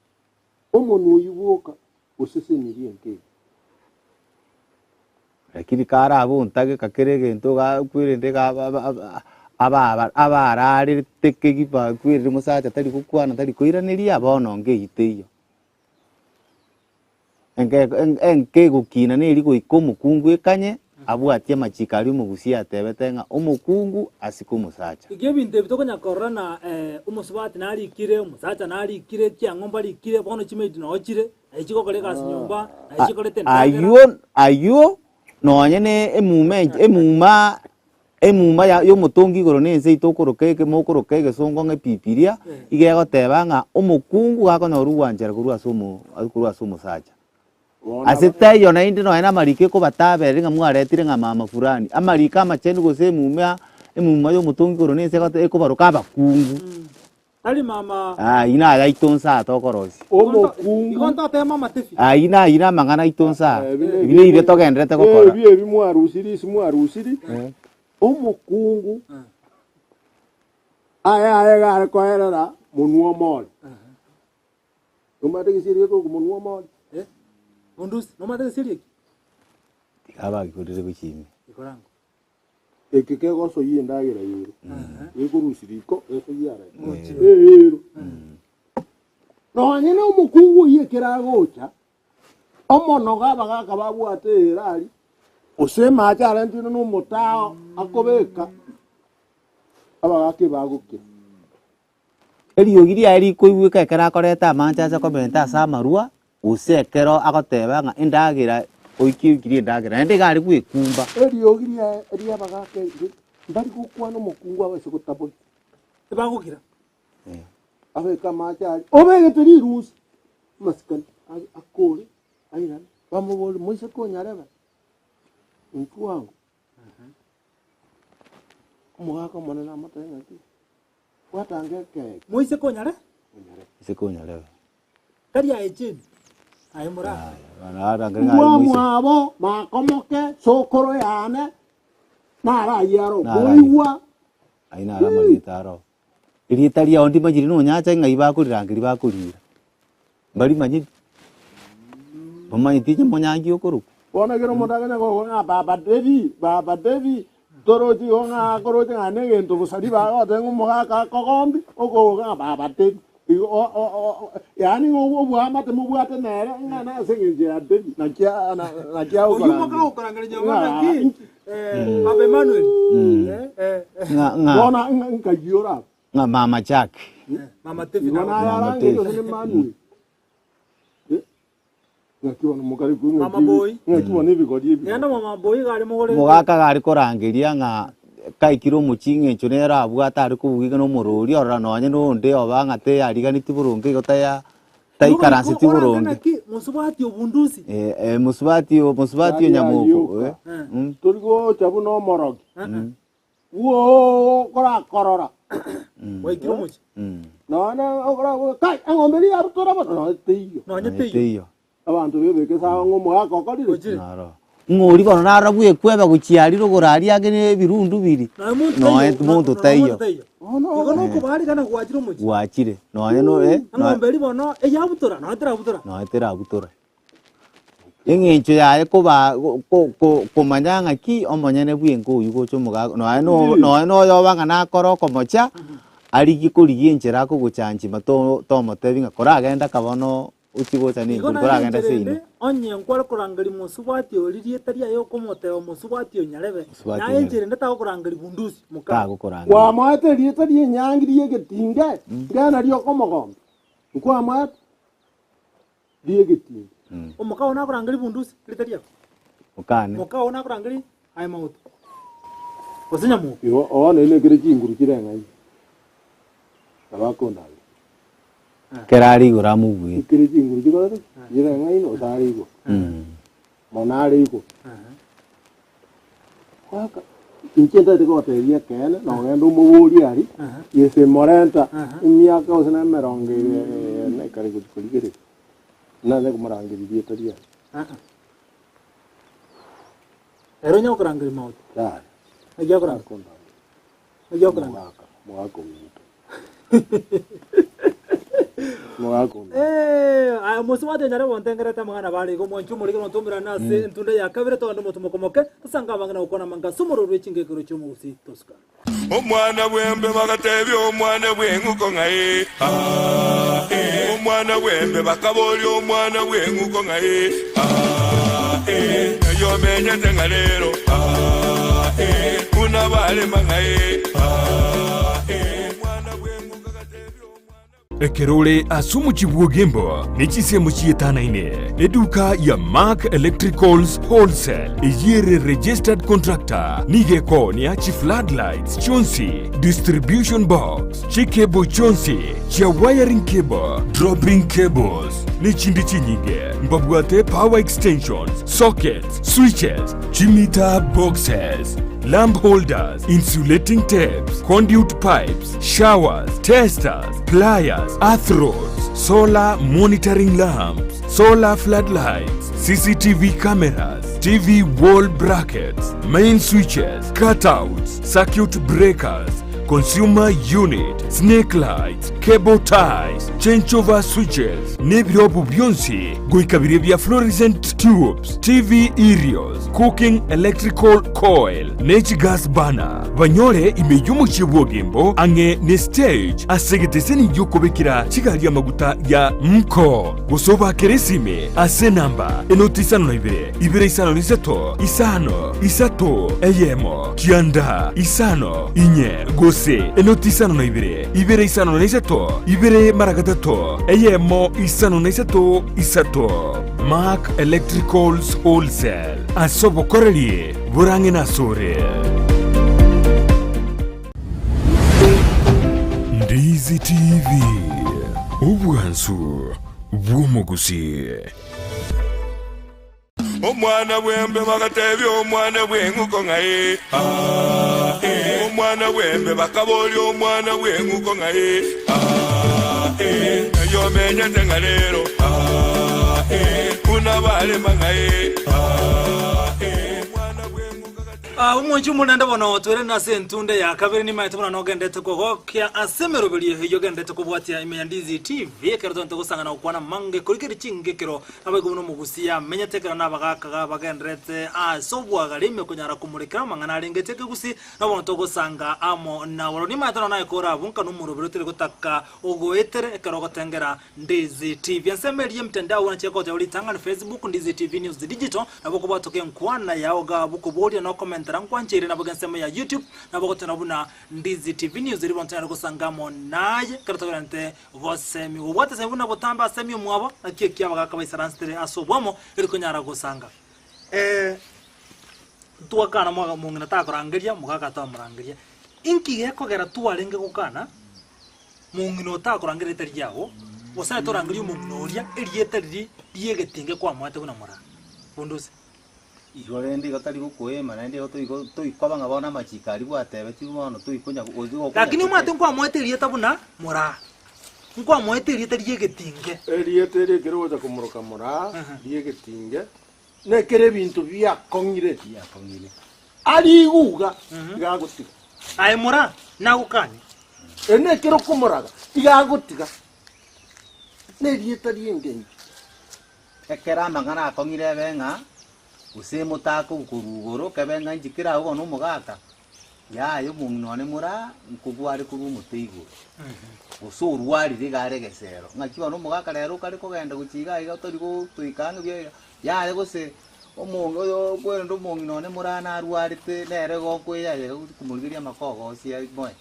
S6: omonwa oyio bwoka osesenirie enka eye.
S5: Lakini karabe ontageka kera egento iga kwerende iga aba abararete kegima kwerende mosacha tari gokwana tari koiraneria bono nkeyio teiyo. Enke enke egokina neri goika omokungu ekanye abwatie amachiko aria omogusia atebete ng'a omokungu asike omosacha.
S4: Iga ebinto ebi tokonya korora na omosubati narikire, omosacha narikire, chiang'ombe arikire, bono chimaid noo chire, naye chigokora egasi nyomba, naye chikorete endagera.
S5: Ayio ayio nonye ne emuma enche emuma emuma ya yomotongi igoro na ense yaito okoroka eke mokoroka egesongo ng'a ebibiria, iga egoteba ng'a omokungu gakonyora ogwanchera korwa ase omo korwa ase omosacha. Ase taiyo naende nonya na amariko ekobatabereri ng'a mwaretire ng'a mama fulani, amariko amachenu gose emuma emuma yomotongi igoro na ense egote ekobaroka abakungu.
S4: Tari mama.
S5: Ayio naye aito nsa aa tokorosia.
S6: Omokungu.
S4: Igo ntoteme amatebi.
S5: Ayio naye namang'ana aito nsa aa.
S6: Ebi
S5: Ebi nebibe togendererete gokora.
S6: Ebi ebi mwarusiri isi mwarusiri. Omokungu aye aye gare koerera monwe omori. Nomanyete gesieri gekorokwa monwe omori?
S4: Bundusi, nomanyete gesieri eki?
S5: Tiga abagikorire gochia ime.
S4: Ikorango.
S6: Eke kegosoyia endagera ero, gekorusia riko gesoyie aroro ero. Nonye na omokungu oyio ekero agocha, omonoga abagaka babwate eero aria, Gose amache arentirwe nomotao akobeka, abagaaka ebagokira.
S5: Eriogi riaye rikoigweka ekero akoreta amache ache komenta ase amarwa, gose ekero agoteba ng'a endagera oikie oikirie endagera, naende iga are gwekumba.
S6: Eriogi riaye ri'abagaaka mbari gokwana omokungu abaise gotaboria.
S4: Tibagokira.
S6: Abeke amache aria, obegete rirusa, amasikani akore, airane, bamoborie, Moiseke onyarebe, intwe bwango. Omogaka omonene amotebie ng'aki, bwatanga ekeegi.
S4: Moiseke onyare?
S6: Onyarebe.
S5: Moiseke onyarebe.
S4: Tari aye cheni, aye morake.
S6: Mbwa mwabo makomoke sokoro yane narayie aro boigwa.
S5: Ayio naro amarieta aro. Erieta riao ndimanyiri nonyache ng'ai bakorirangeria bakoriira. Mbarimanyeti. Mbamanyeti onye monyangi okorokwa.
S6: Bono ekero omonto akonya kogoka ng'a baba Devi, baba Devi, torochi igo ng'a akoroche ng'a negento bosa ribaga ogoteba ng'a omogaka akogombi, okogoka ng'a baba Devi. Igo o- o- o- yaani ng'a oboamate mobwate nere ng'a nase eng'encho ya Devi, naki a- na- naki
S4: Oyio
S6: agokorangeria.
S4: moka okorangeria nyomba naki eh, Baba Emmanuel. Eh, eh, eh.
S5: Ng'a ng'a
S6: Bono ng'a nkayia ore abwo.
S5: ng'a mama Jack.
S4: Mama Tevi
S6: Igo
S4: nawe.
S6: naye
S5: Mama
S6: arangerie
S5: Tevi.
S6: gose ne Emmanuel. Eh, ng'aki bono mokare ku- ng'aki
S4: Mama boy.
S6: ng'aki bono ebigori ebi.
S4: Genda mama boy gare mogore.
S5: Omogaka gare korangeria ng'a kaikire omochie eng'encho nere abwate are kobugia iga na omorori ororo nonye na onde oba ng'a teyariganeti boronge igo taya taikaranseti boronge.
S4: Naki mosubati obundusi.
S5: Eh, eh, mosubati o mosubati o
S6: Yari
S5: nyamoko
S6: ayioka.
S5: eh, mm.
S6: Tori gocha buna omorogi. Bwoo okorakorora.
S4: Waikire omochie.
S6: Nonya okoraboka kai eng'ombe eria yabutora bono nonya teiyo.
S4: Nonya teiyo.
S5: Teiyo.
S6: Abanto bebeke sawa ng'a omogaka okorire ki?
S4: Ochire.
S5: Naro. Ng'ori bono narora bwekweba gochia aria rogoro aria ang'e na ebirundu biri.
S4: Nonya monto
S5: Nonya
S4: taiyo.
S5: monto
S4: Nonya
S5: taiyo.
S4: monto taiyo.
S6: Bono
S4: Igo nokobarigana gwachire omochie.
S5: Gwachire. Nonya no eh, nonya
S4: Eng'ombe eria bono eyabutora nonya terabutora.
S5: nonya terabutora. Eng'encho yaye koba ko- ko- komanya ng'aki omonyene bwenka oywo gocha omogaka nonya no nonya na oyoba ng'a nakore okomocha, arigie korigia enchera akogochanchima to tomotebi ng'a koragenda ka bono ochie gocha na
S4: Igo
S5: embori
S4: naende
S5: koragenda
S4: enchera
S5: ase
S4: ende,
S5: ino.
S4: onye nkware korangeria mosubati oria rieta riaye okomoteba mosubati o nyarebe,
S5: Mosubati
S4: naye
S5: o nyarebe.
S4: enchera ende tagokorangeria bundusi, moka.
S5: Tagokorangeria.
S6: Kwamoete erieta ri'enyangi ri'egetinge, ngena ri'okomogomba, nkwamoete ri'egetinge.
S4: Omoka oo nakorangeria bundusi, ritari riao.
S5: Mokane.
S4: Moka oo nakorangeria aye maoto, gose nyamoka.
S6: Igo oo naende ekere chinguru chireng'aine, nabo akondangeria.
S5: Ekero are igoro amobuete.
S6: Ekere chinguru chikorete ki? Chireng'aine gose are igoro. Mono are igoro. Goaka, inche ntagete kogotebia ekeene, nogende omoborie aria, gese morenta emiaka gose na emerongo ere ekare gochia korigereria, nare komorangeria rieta riaye.
S4: Ere onye gokorangeria maoto.
S6: Yaya.
S4: Naki akorangeria? Naki akorangeria?
S6: Omogaka, omogaka ominto. Omogaka ominto.
S4: Eh, aya mosubati onyare gontengerete amang'ana bare igo mwanche omorige nontomerane ase entunda ya kabere togende omotomoko moke tosange amang'ana gokwana amanga ase omorero bwe chingekero chi'omogusii tosuka.
S3: Omwana bw'embe bagatebia omwana bw'eng'uko ng'a ee, aa, ee. Omwana bw'embe bakaboria omwana bw'eng'uko ng'a ee, aa, ee. Ng'ai omenyete ng'a rero, aa, ee. Buna barema ng'a ee, aa, ee. Omwana bw'eng'uko agatebia omwana.
S1: Ekero ore ase omochie bw'Ogembo ne chinsemo chietanaine, eduka ya Mark Electricals Wholesale eyio ere registered contractor nigo ekoonia chifloodlights chionsi, distribution box, chicable chionsi chia wiring cable, dropping cables, ne chinde chinyinge. Mbabwate power extensions, sockets, switches, chimeter boxes, lamp holders, insulating tapes, conduit pipes, showers, testers, pliers, earth rods, solar monitoring lamps, solar floodlights, CCTV cameras, TV wall brackets, main switches, cutouts, circuit breakers, consumer unit, snake lights, cable ties. Change over switches, na ebirobu bionsi goika biria bia fluorescent tubes, TV aerials, cooking electrical coil, ne chigas burner. Banyore ime y'omochie bw'Ogembo ang'e ne stage ase egeteseni gi'okobekera chigari amaguta ya Mko. Gose obakere esimi ase enamba enoti 52 253 5 3 1 9 5 4 gose enoti 52 253 2 mara gatato 1 53 3. Mark Electricals Wholesale ase obokoreri borang'e nasore. Ndizi TV, obwansu bw'omogusii.
S3: Omwana bw'embe bagatebia omwana bw'eng'uko ng'a ee, aa, ee. Omwana bw'embe bakaboria omwana bw'eng'uko ng'a ee, aa, ee. Ng'ai omenyete ng'a rero, aa, ee. Buna barema ng'a ee, aa, ee. Omwana bw'eng'uko agatebia.
S4: Omwanchi omonene bono otwerende ase entunda ya kabere nimaete buna nogendete kogokia ase emeroberio eyio ogendete kobwatia ime ya Ndizi TV ekero togente gosangana gokwana mange korigereria chingekero Abaigwa buna omogusia amenyete ekero nabagaaka bagendererete ase obwagare ime konyara komorekera amang'ana arengete ekegusii, na bono togosanga amo nabarabwo. Nimanyete nonya naye kore abwo nka nomoroberi otari gotaka ogoetere ekero ogotengera Ndizi TV. Ensemo eria y'emitandao buna chiegoteba ritang'ani Facebook, Ndizi TV News Digital, nabo okobwatoka enkwana yao iga abwo koboria na okomentera nkwancheire nabo iga ensemo ya YouTube, nabo ogoteba buna Ndizi TV News erio bono tonyare gosanga amo naye ekero togendererete Gosemigwa. Obwate ase buna botambe asemie omwabo, naki ekio abagaaka baisaransete ase obwamo, eri konyara gosanga. Eh, twakana mwaga omong'ina takorangeria, omogaka tamorangeria. Inki gekogera twarenge gokana, mong'ina otakorangeria erieta riago, gose aye torangerie omong'ina oria erieta riria riegetinge kwamoete buna moraa? Bundusi.
S5: Igo rende igo tari gokoema, naende igo toiko toikoba ng'a bono amachiko aria gwatebetigwe bono toikonya gose gokonya
S4: Lakini omanyete nkwamoete erieta buna moraa, nkwamoete erieta ri'egetinge.
S6: Erieta eri ekero ogocha komoroka moraa ri'egetinge, nekero ebinto biakong'ire,
S5: Biakong'ire.
S6: ariguga iga agotiga.
S4: Aye moraa, nagokanie.
S6: Ere nekero okomoraga iga agotiga, nerieta ri'engencho.
S5: Ekero amang'ana akong'ire ebe ng'a gose motakogwa korwa igoro, kebe ng'a inche kera agwo bono omogaka, yaya omong'ina one moraa nkobua are korwa omote igoro, gose orwarire iga are egesero, ng'aki bono omogaka rero okare kogenda gochia iga iga otori gotoika ang'e buya iga, yaya gose omo oyo kwerende omong'ina one moraa narwarete nere igo okoeyaya iga gochia komorigeria amakogosi aye moe,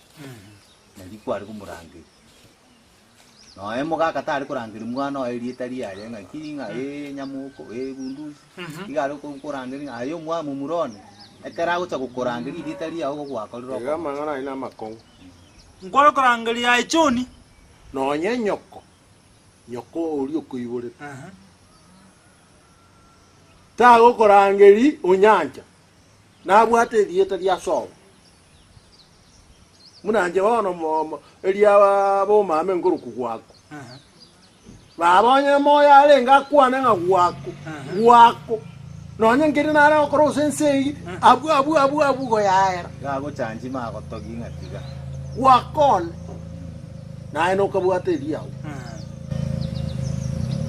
S5: nari kware komorangeria. Nonya omogaka tare korangeria mwana oye erieta riaye ng'aki ng'a ee nyamoko, ee bundusi, iga are korangeria ng'a aye omwa momura one, ekero agocha gokorangeria erieta riago igo gwakorire
S6: Iga
S5: okomocha.
S6: amang'ana aye namakong'u.
S4: Nkware korangeria aye choni.
S6: Nonya nyoko, nyoko oria okoiborete, tagokorangeria onyancha, nabwate erieta ria sobo. Buna inche bono momo eria bomame nkorokwa gwako. Baba onye moyo arenge akwane ng'a gwako, gwako. Nonye nkeri nare gokora gose ense eyio, abwo abwo abwo abwo goyaera.
S5: Gagochanchi magotogi ng'a tiga.
S6: Gwako one, naye nokabwate eriago.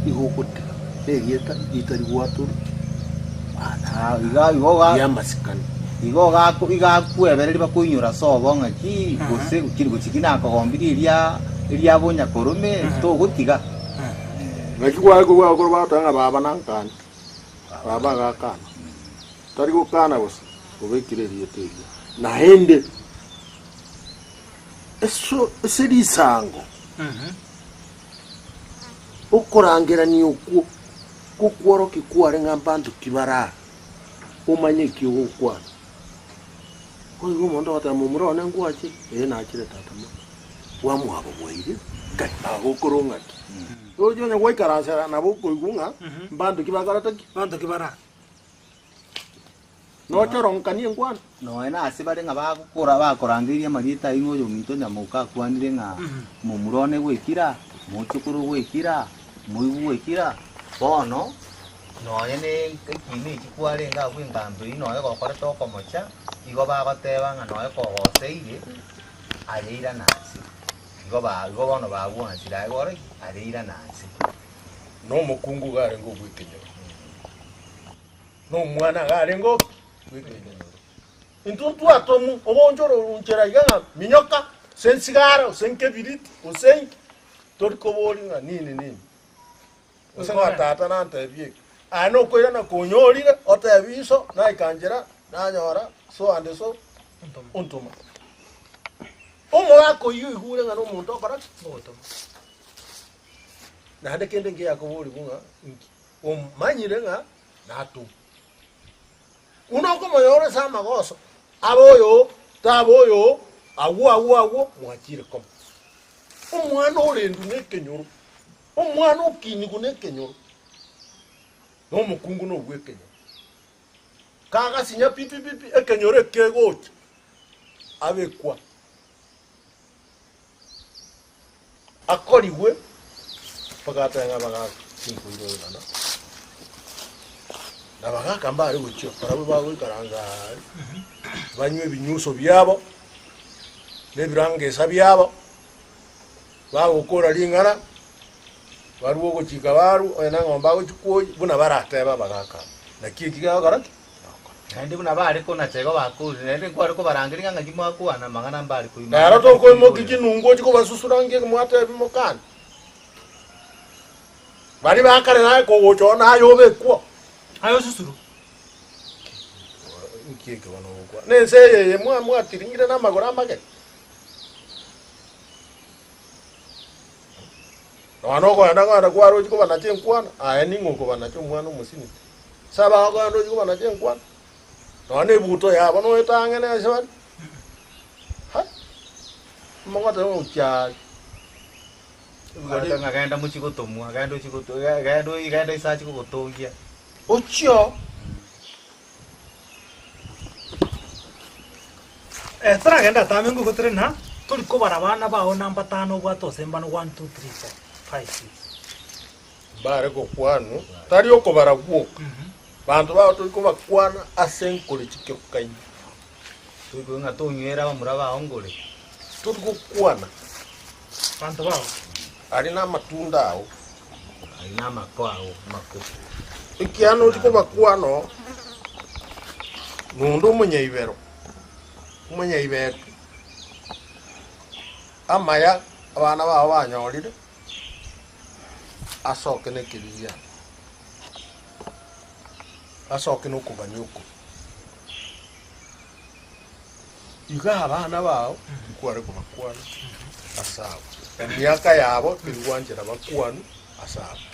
S6: Igo ogotiga nerieta ritari gwatorwa ri'amasikani.
S5: Igo igakwebereria bakoinyora sobo ng'aki gose gochia ki nakogombirie eria eria bonyakorome togotiga.
S6: Naki kware korwa abakoro bagoteba ng'a baba nankane, baba agakana, tari gokana gose obekire erieta erio. Naende eso ase risango Okorangerania okwo gokworokia kware ng'a mbanto ki bare aa, omanye eki ogokwana. Boigo omonto agoteba momura one ngwachire, ee nachire tata mono. Bwamwabo bwairire, kai agokora ng'aki? Roche onye gwaikaransera nabo okoigwa ng'a mbanto ki bakorete ki?
S4: Mbanto ki bare aa.
S6: Nochoronkanie enkwana.
S5: Nonya nase bare ng'a bagokora bakorangeria amarieta aye ng'a oyominto nyamoka akwanire ng'a momura one goikira, mochokoro goikira, moigwa goikira, bono nonya ne ekiina eki kwarenge abwo engambi eyio nonya gokorete okomocha, igo bagoteba ng'a nonya kogoseire, aye irana ase. Igo ba igo bono bagwansire aye goro ki? Aria irana nse.
S8: Na omokungu iga arenge obw'ekenyoro, na omwana iga arenge oki? Bw'ekenyoro. Intwe ntwatomwa ogoonchora orunchera iga ng'a minyoka, ase ensigara, ase nkebiriti, gose inki, tori koboria ng'a nini nini. Gose ng'a tata nantebie eke. Aye nokoirana konyorire, otebie iso, naika nchera, nanyora so and so, ontoma. Omogaka oyio oigure ng'a nomonto okora ki? Ogotoma. Naende kende nkiya koborigwa ng'a inki, omanyire ng'a natoma. Buna okomonyora ase amagoso, abe oyoo, tabe oyoo, agwo agwo agwo mwachire komo. Omwana orendwe nekenyoro, omwana okinigwe nekenyoro, na omokungu nobw'ekenyoro. Kagasinya pi pi pi pi, ekenyoro ekegocha, abekwa, akorigwe mpaka atebe ng'a abagaka tinkoirorerana, na abagaka mbare gochia barabwo bagoikaransa aaria, banywe ebinyuso biabo, na ebirangesa biabo, bagokora ring'ana, barue ogochika barue, onye na eng'ombe agochia kwoyia, buna baratebe abagaka aba, naki eki gegokora ki?
S5: Naende buna bare konacha igo bakoorire, naende nkware kobarangeria ng'a ng'aki mwakwana amang'ana mbare koimoka.
S8: Nero tokoimokia chinungu ochie kobasusura nki mwatebia mokani? Baria ba kare naye kogocha oo naye obekwo.
S4: Aye osusuru.
S8: Nki eke bono ogokwana? Nense eye eye mwatiringire namagoro amageni. Nonya nokogenda kogenda kwarochie kobanacha enkwana, aye ning'o okobanacha omwana omosinini? Ase abagokogenda ochie kobanacha enkwana, nonya na ebuto yabo noetang'ene ase bare. Hai! Omogoteba ng'a gochia aria.
S5: Ebigori ng'a genda mochie gotomwa, genda ochie goto genda genda ise achie kogotongia.
S8: Ochio.
S4: Eh, toragende atame ngoko tore na tori kobara abana bao namba tano obwate osembano 1 2 3 4 5 6.
S8: Mbare gokwanwa, tari okobara gwoka, banto bao tori kobakwana ase enkore chikeukaine.
S5: Toigwe ng'a tonywera abamura bao ngore.
S8: Tori gokwana.
S4: Banto bao.
S8: Aria namatunda ao.
S5: Aria namako ao amako.
S8: Ekiagera nochia kobakwana oo, nonde omonyaibero, omonyaibeto, amaya abana bao banyorire, asoke nekerigiano, asoke nokogania oko. Iga abana bao tikware kobakwana ase abwo, emiaka yabo terigwanchera bakwanwe ase abwo.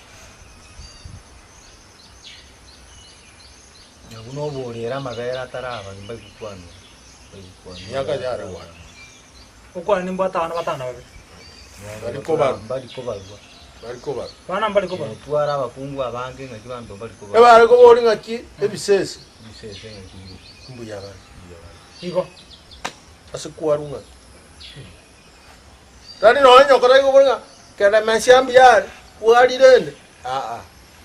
S5: Na buna oborere amabere ataraba mbaigukwanwa, mbaigukwanwa.
S8: Emiaka yare gwana.
S4: Okwane nimbwate abana batano na babere.
S8: Bari kobarwa.
S5: Mbari kobarwa.
S8: Bari kobarwa.
S4: Abana mbari kobarwa.
S5: Twara abakungu abange ng'aki banto mbari kobarwa.
S8: Ebare koboria ng'aki ebisese.
S5: Ebisese ng'aki bire.
S8: Mbuya bare.
S5: Mbuya bare.
S4: Igo.
S8: Ase kwarwa ng'aki. Tari nonya nyoko tari koboria ng'a kenda mesia mbuya are, bwarire ende, aa,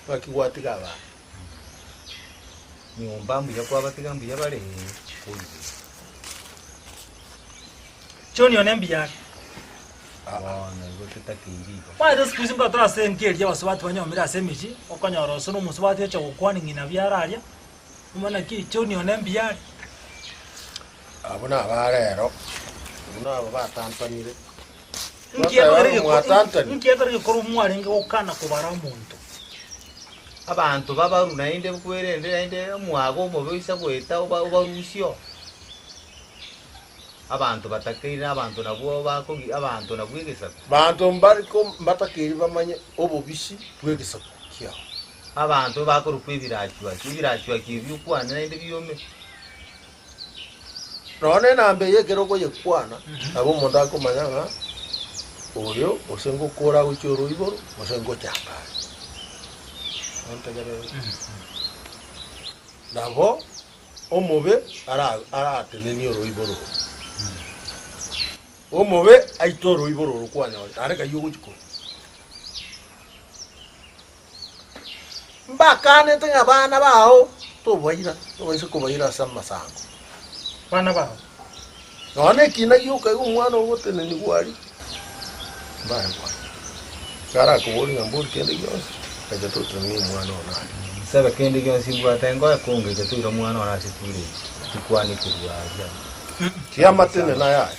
S8: ng'aki gwatiga abana.
S5: Nyomba mbuya kwabatiga mbuya bare koigwa.
S4: John one mbuya are.
S5: Bono igo totakeiri igo.
S4: Omanyete siku hizi nkotara ase enka eria abasubati banyomire ase emechie, okonyora ose na omosubati ocha gokwania ng'ina biara aria, omanye naki John one mbuya are.
S8: Abwo naba rero, abwo nabo batantanire.
S4: Nki ekogera egeko-
S8: Mwatantani.
S4: nki ekogera egekorwa mwarenge gokana kobara omonto?
S5: Abanto babaru naende kwerende naende omwaga omobe oisa goeta oba obarusie oo. Abanto batakeire na abanto nabwo bakogi abanto nabwo egesaku.
S8: Banto mbari ko mbatakeiri bamanye obobisi bw'egesaku kiao.
S5: Abanto bakorokwa ebirachuachi, ebirachuachi ebio okwane naende biome.
S8: Nonya nenamba eye ekero okoyekwana, nabo omonto akomanya ng'a oyo gose ngokora agochia oroiboro gose ngochaka are. Nontegerere? Nabo omobe ara aratenenie oroiboro oro. Omobe aite oroiboro oro kwanyore, naende kayio ogochia korwa. Mbakanete ng'a abana bao tobaira, tobaisa kobaira ase amasango.
S4: Abana bao.
S8: Nonya nekina gioka iga omwana ogotenenigwa aria. Mbare gwancha. Garakoborie ng'a mbori kende gionsi, acha totenenie omwana one aria.
S5: Nsabe kende gionsi mbwate ngoe kongecha toire omwana one ase ture eye, tikwane korwa aria.
S8: Kiamatene naye aya.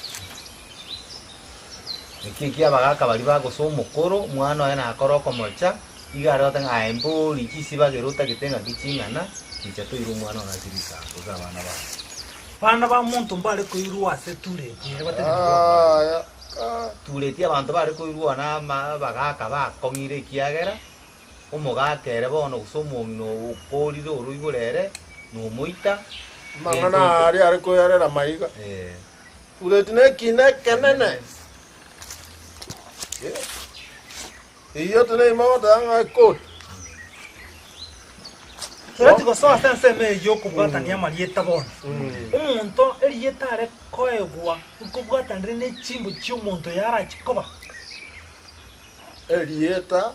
S5: Naki eki abagaaka baria bagosa omokoro, omwana oye nakore okomocha, iga are goteba ng'a aye mbori chisibagera otagete ng'aki ching'ana, richa toire omwana one ase risaako ase abana baye.
S4: Bana ba monto mbare koirwa ase tureti ere batenenete.
S5: Tureti abanto bare koirwa na abagaaka bakong'ire ekiagera omogaka ere bono gose omong'ina okorire oroibore ere nomoita.
S8: Amang'ana aria are koyarera maiga. Tureti nekina ekenene. Eyio teneima goteba ng'a ekoti.
S4: Toreti gosoa ase ensemo eye y'okobwatania amarieta bono. Omonto erieta are koegwa nkobwatanire ne chimbu chi'omonto oyo arache koba.
S8: Erieta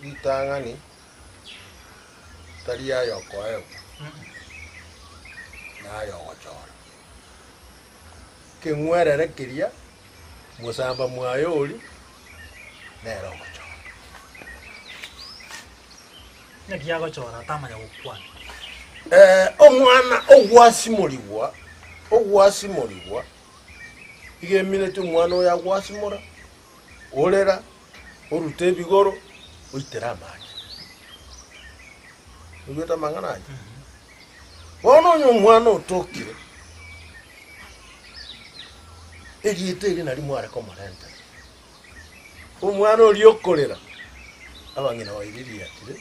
S8: ritang'ani tari ayokoegwa, nayogochora. Keng'werere keria mosamba mwaye oria nere ogochora.
S4: Naki agochora atamanya gokwana.
S8: Eh, omwana ogwasimorigwa, ogwasimorigwa, iga emineti omwana oyo agwasimora, orera, oruta ebigoro, oitera amache. Oigwete amang'ana ayio? Bono onye omwana otokire, erieta eri nario mware komorentera. Omwana oria okorera, abang'ina baire riatire,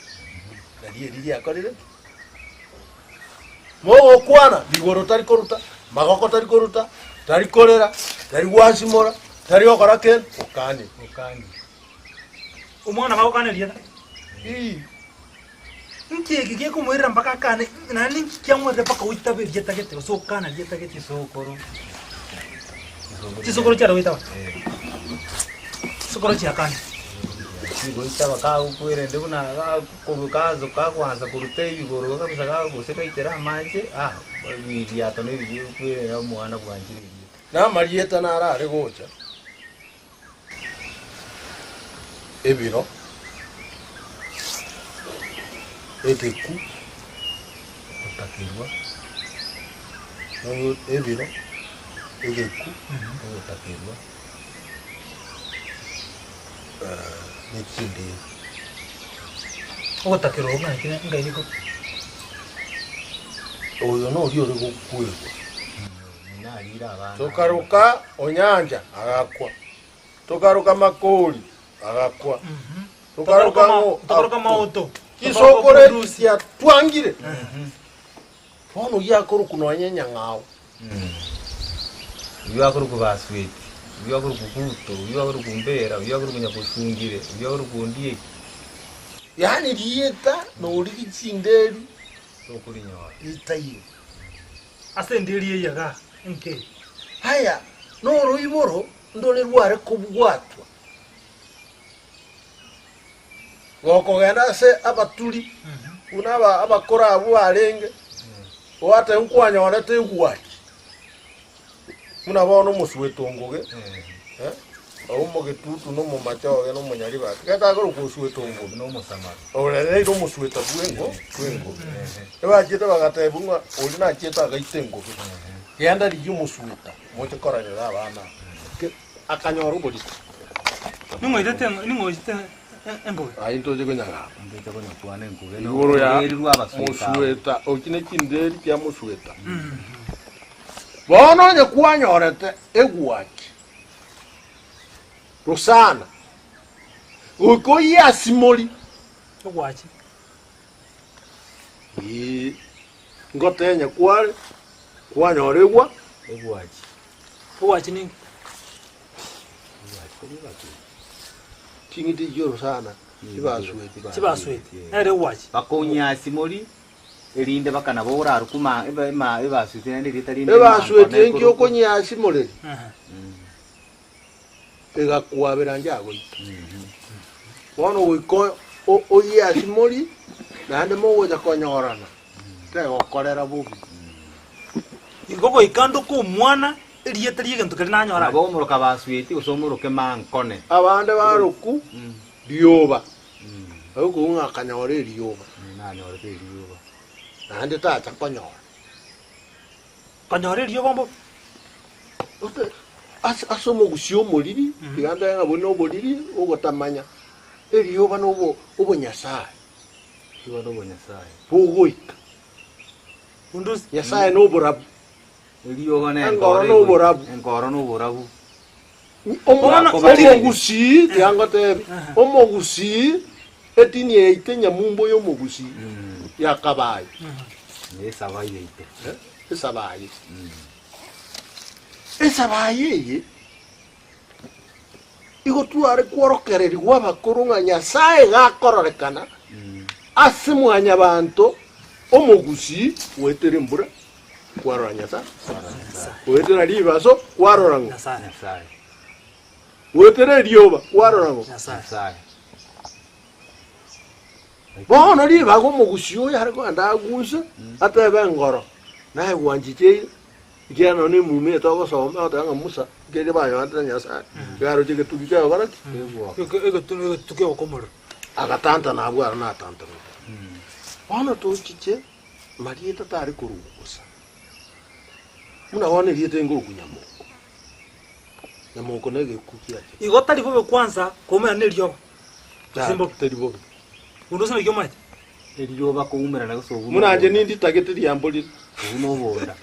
S8: nario eri riakorire ki? Mogokwana, rigoro tari koruta, magoko tari koruta, tari korera, tari gwasimora, tari gokora kende, okanire.
S4: Omwana bagokana erieta.
S8: Ii.
S4: Nki eke gekomoirera mpaka akane, naende ninki kiamoirire mpaka oitabe erieta gete, gose okana rieta gete?
S5: Chisokoro.
S4: Chisokoro chiare goitaba? Chisokoro chiakane.
S5: Chigoitaba kagokwerende buna kaso kagwansa koruta ebigoro kabisa gose gaitera amache, ah ebiriato na ebibe bikwerende omwana bwanchire erieta.
S8: Na amarieta naro are gocha. Ebiro, egeku,
S5: Gotakerwa.
S8: Ebiro, egeku,
S5: Ogotakerwa.
S8: Ne chindiri.
S4: Ogotakerwa okwo ng'aki ngai niko?
S8: Oyo noria ore gokwegwa. Tokaroka Onyancha, agakwa. Tokaroka Makori, agakwa. Tokaroka ng'o,
S4: Tokaroka
S8: akwa.
S4: Maoto.
S8: Chisokoro echi chiatwangire. Bono giakorokwa nonya enyang'au.
S5: Oyio akorokwa Basweti, oyio akorokwa Guto, oyio akorokwa Mbera, oyio akorokwa Nyakosungire, oyio akorokwa Ondieki.
S8: Yaani rieta norigi chinderi
S5: Tokorinyora.
S8: ritaiyo.
S4: Ase endeeri eye iga enke.
S8: Aya noroiboro ndore rware kobwatwa, gokogenda ase abaturi buna abakoro abwo barenge, oate nkwanyorete egwaki, buna bono omosueto ongoge, omogetutu na omomachoge na omonyaribati, getakorokwa osueto ongoge, ore nere omosueta bw'engo bw'engoge. Ebachiete bagatebiwa ng'a oria nachiete agaita engoge, genda rigia omosueta moche korerera abana aba. Ke- Akanyora oborito.
S4: Ning'o oitete ning'o oitete engoge?
S8: Aye ntoche konyagamba.
S5: Ntoche konyakwana engoge
S8: Igoro ya
S5: ororeri rwa abasueta abo.
S8: mosueta, ochi ne chinderi chia mosueta. Bono onye kwanyorete egwaki rosana, goika oyiasimori.
S4: Egwachi.
S8: Ee, ngotenya kware, kwanyora egwa.
S5: Egwachi.
S4: Egwachi ninki?
S8: Ching'iti echio orosana chibasueti.
S4: Chibasueti. Nere egwachi.
S5: Bakonyasi mori, erinde bakana borarokwe ma eba ema ebasueti naende erieta rinde
S8: Ebasueti
S5: emankona
S8: enki
S5: ekorokwa.
S8: okonyiasimoreri, egakwabera njagoita. Bono goika oyiasimori, naende mogocha konyorana, tegokorera bobe.
S4: Igo goika ndoke omwana. Erieta ri'egento keria nanyora.
S5: Nabo omoroka Basweti gose omoroke Mankone.
S6: Abande baroku rioba, agokogwa ng'a akanyora erioba.
S5: Nanyorete erioba.
S6: Naende tacha konyora.
S4: Konyora erioba mbobe.
S6: Ote ase ase omogusii omoriri, tiga ntabe ng'a buna oboriri ogotamanya, erioba na obo obonyasae.
S5: Erioba na obonyasae.
S6: Bogoika.
S4: Bundusi.
S6: Nyasae na oborabu.
S5: Erioba na
S6: Engoro
S5: enkoro
S6: na oborabu.
S5: Enkoro na oborabu.
S6: Omogusii, tiga ngotebi, omogusii etini yaito enyamumbo y'omogusii yakabaye.
S5: Esabaye yaito.
S6: Esabaye. Esabaye eye igo tware kworokererigwa abakoro ng'a Nyasaye gakororekana ase mwanyabanto omogusii goetera embura. Kwarora Nyasae, goetera ribaso kwarora ng'o? Goetera erioba kwarora ng'o? Bono ribaga omogusii oyo are kogenda agunse atebe engoro, naye gwanchicheire, ekiagera nonya na emuma eye togosoma egoteba ng'a Musa ekeria banyorete na Nyasae, iga aroche egetugi kegokora ki?
S4: Egetugi kegoka omorero.
S6: Agatantana abwo aro natantana. Bono tochiche. Marieta tare korokwa bosa, buna bono erieta enkorokwa Nyamoko. Nyamoko na egekuku kiaye.
S4: Igo tari bobe kwansa koumerana nerioba, gose mbobe.
S6: Tari bobe.
S4: Onde ase naki omaete?
S5: Erioba koumerana gose obwo
S6: Buna inche ninditagete riambo rire.
S5: Obwo nobonda.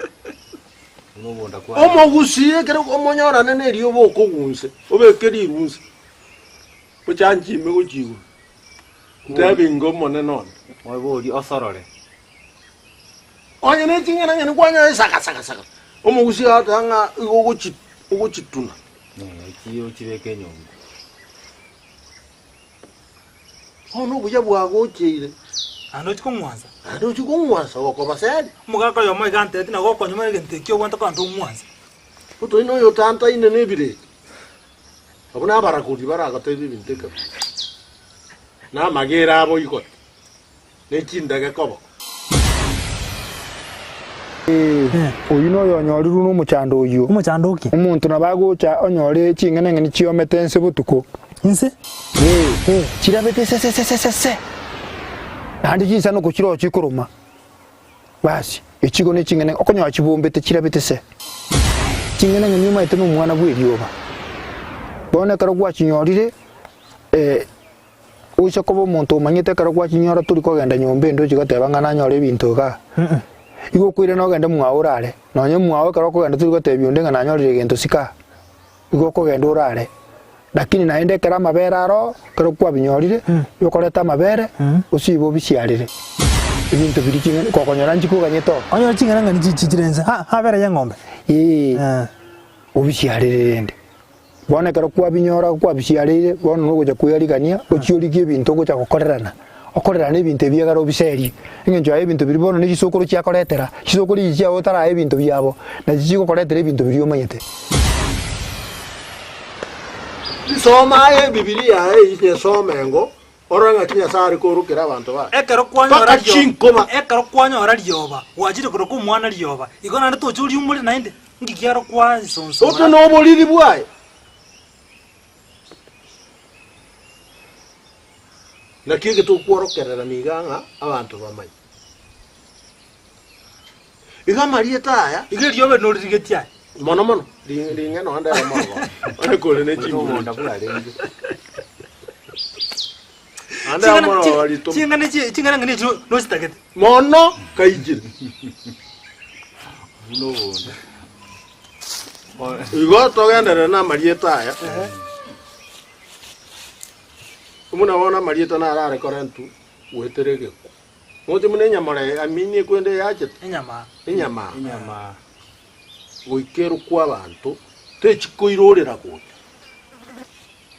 S5: Obwo nobonda kwane.
S6: Omogusii ekero omonyorane na erioba okogunse, obeke rirunse, ochanche ime gochia igoro. Ntebi inga Omonene one.
S5: Moborie osorore.
S6: Onye ne ching'enang'eni kwanyora esagasaga-saga, omogusii agateba ng'a igo ogochi ogochituna.
S5: Echi ochibeke enyongo.
S6: Bono obuya bwagocheire.
S4: Naende ochie kong'wansa.
S6: Naende ochie kong'wansa gokobaseri.
S4: Omogaka oyomo iga antebetie nabo okonywa egento ekio obwenerete kogenda ong'wanse.
S6: Otoina oyotantaine nebirecha. Abwo nabaragori baragotebie ebinto ekero, na amagera abo igoti, ne chindege koboko.
S9: Oyio noyonyorirwe nomochando oyio.
S4: Omochando ki?
S9: Omonto nabo agocha onyore ching'enang'eni chiomete ense botuko.
S4: Inse?
S9: Ee, chirabete sesesesese, naende chinsanoko chiroo chikoroma. Basi, echigo ne ching'enang'eni okonyora chibombete chirabete se. Ching'enang'eni omanyete nomwana bw'erioba. Bono ekero gwachinyorire, oise koba omonto omanyete ekero gwachinyora tori kogenda nyomba ende ochie goteba ng'a nanyore ebinto igaa. Igo okoirana ogende mwao orare, nonye mwao ekero okogenda tori gotebia onde ng'a nanyorire egento sika. Igo okogenda orare. Lakini naende ekero amabere aroo, ekero kwabinyorire, okoreta amabere, osibe obisiarere. Ebinto biria ching'eni gokonyora nchikoganyete oo.
S4: Onyore ching'enang'eni chi chire inse, ha amabere y'eng'ombe.
S9: Ee, obisiarere rende. Bono ekero kwabinyora kwabisiareire, bono nogocha kweyarigania, ochie origie ebinto ogocha gokorerana. Okorerane ebinto ebi ekero obiserie, eng'encho yaye ebinto biria bono ne chisokoro chiakoretera, chisokoro echi chiago otarae ebinto biabo, nachi chigokoretera ebinto biria omanyete.
S6: Soma aye Ebibilia eye nyesome engo, orore ng'aki Nyasae are koorokera abanto baye.
S4: Ekero kwanyora
S6: Mpaka
S4: rioba,
S6: chinkoba.
S4: ekero kwanyora rioba, gwachire koroka omwana rioba, igo naende tocha oriumore naende, nki kiaro kwansonsora?
S6: Ote noboriri bwaye. Naki eke tokworokererana iga ng'a abanto bamanye. Iga amarieta aya.
S4: Iga erioba eri noririgetie aye.
S6: Mono mono, ring'e nonya ndebe morogoro, onye kore ne chinguru.
S5: Omonda bwarenge.
S6: Ande amorogoro ritumo.
S4: Ching'ana echi ching'ana ng'ina echi nochitagete.
S6: Mono kaijire.
S5: Buna obonda.
S6: Igo togenderere namarieta aya. Buna bono amarieta naro are korentwa goetera egekwa. Moche buna enyamora emiini ekwende eyachete.
S4: Enyama.
S6: Enyama.
S5: Enyama.
S6: Goika erokwa abanto techikoirorera gocha.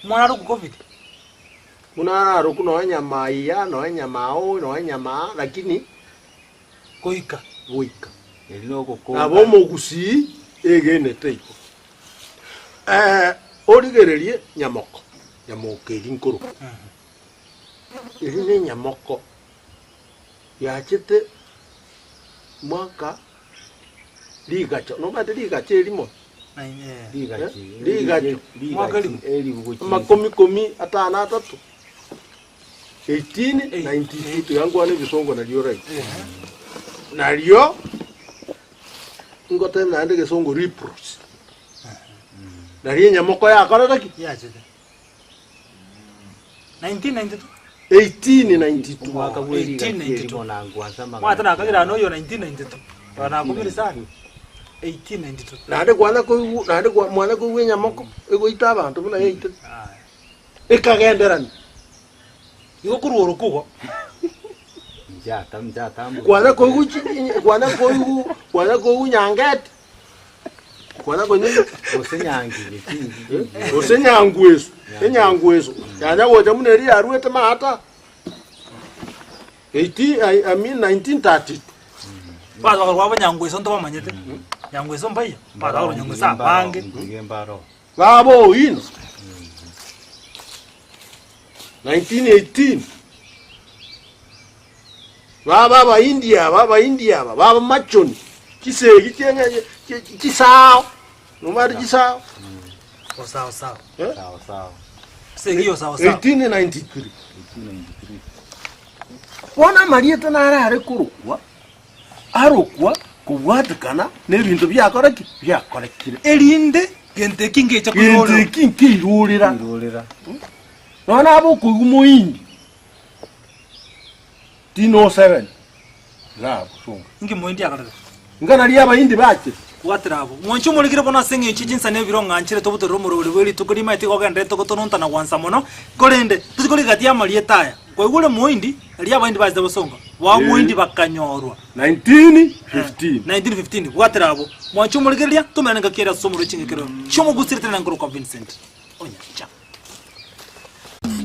S4: Omwana arokwe Covid.
S6: Buna ararokwe nonya enyama iya, nonya enyama ao, nonya enyama aa, lakini
S4: Goika.
S6: Goika.
S5: Eri nogokonga.
S6: Nabo omogusii egenete igo. Origererie nyamoko, nyamoko eri nkorokwa. Eri nenyamoko yachete mwaka rigacho, nomanyete rigacho erimo?
S8: Rigacho. Amakomi ikomi atano atato. 1892 tiga nkwane ebisongo nario right. Nario ngoteba naende egesongo leprosy. Nario enyamoko yakorete ki?
S4: Yachete. 1992.
S8: 1892.
S5: Omwaka bwe rigachi
S4: 1892.
S5: erimo na ngwansa amagana
S4: Mwate nakagera ano oyo 1992. Bono nakumire sana. 1892.
S8: Naende kwana koigwa naende kwa mwana koigwa enyamoko egoita abanto buna yaitete. Ekagenderania.
S4: Igo korwa oroka igo.
S5: Nchata nchatamboka.
S8: Kwana koigwa chi kwana koigwa kwana koigwa nyangeti. Kwana koigwa
S5: Gose nyangige chingi.
S8: gose nyangweso enyangweso yanya gocha buna eria yarwete maata 18 I, I mean 1932
S4: Abanto bakorwa abo nyangweso ntobamanyete. Nyangweso mbaiyo. Abanto bakorwa nyangweso abange.
S5: Ngige mbaro.
S8: Baba Owino 1918 baba abaindia aba abaindia aba baba machoni chisegi chieng'e chi- chisao nomanyete chisao
S4: Osawa sawa.
S8: Eh?
S5: Sawa sawa.
S4: Segi yo sawa sawa.
S8: 1893
S5: 1893.
S8: Bono amarieta naro are korokwa arokwa kobwatekana na ebinto biakora ki? Biakorekire.
S4: Erinde gento eki ngecha
S8: Gento
S4: koirorera.
S8: eki nkeirorera.
S5: Irorera.
S8: Nonya nabe okoigwa moindi 1907 iga abwo songa.
S4: Inki moindi akorete?
S8: Inga naria abaindi bachire.
S4: Bwatera abwo. Mwanche omorikire bono ase eng'encho ye chinsa na ebiro ng'a nchire tobutorere omoroberi bwe rituko rimaete igo ogenderete gotonontana gwansa mono, korende tochi korigia gati y'amarieta aya. Kwaigure moindi, erio abaindi bachete bosongo, bao moindi bakanyorwa.
S8: 1915.
S4: 1915, Bwatera abwo. Mwanche omorigereria, tomerane ngaki ere ase omorero ching'ekerero chi'omogusii ritanena nkorokwa Vincent Onyancha.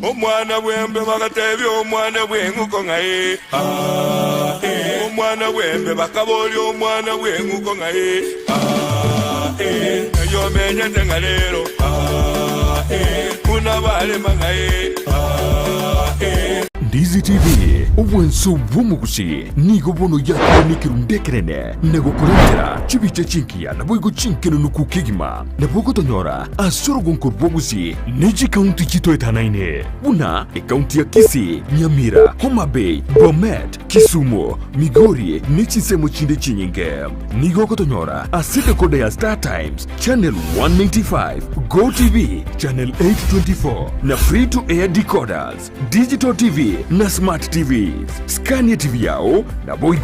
S3: Omwana bw'embe bagatebia omwana bw'eng'uko ng'a ee, aa, ee. Omwana bw'embe bakaboria omwana bw'eng'uko ng'a ee, aa, ee. Ng'ai omenyete ng'a rero, aa, ee. Buna barema ng'a ee, aa, ee.
S1: Ndizi TV, obwanso bw'omogusi, nigo bono yakure nekerundu ekenene na gokorentera chibicha chingiya naboigo chinkenenuku kegima. Nabo ogotonyora ase orogonko rw'obosie ne chikaunti chitoetanaine, buna ekaunti ya Kisii, Nyamira, Homa Bay, Bomet, Kisumu, Migori ne chinsemo chinde chinyinge. Nigo ogotonyora ase decoder ya Star Times, Channel 195, Go TV, Channel 824 na Free to Air decoders, Digital TV na Smart TVs. Scan ye TV yao naboigo.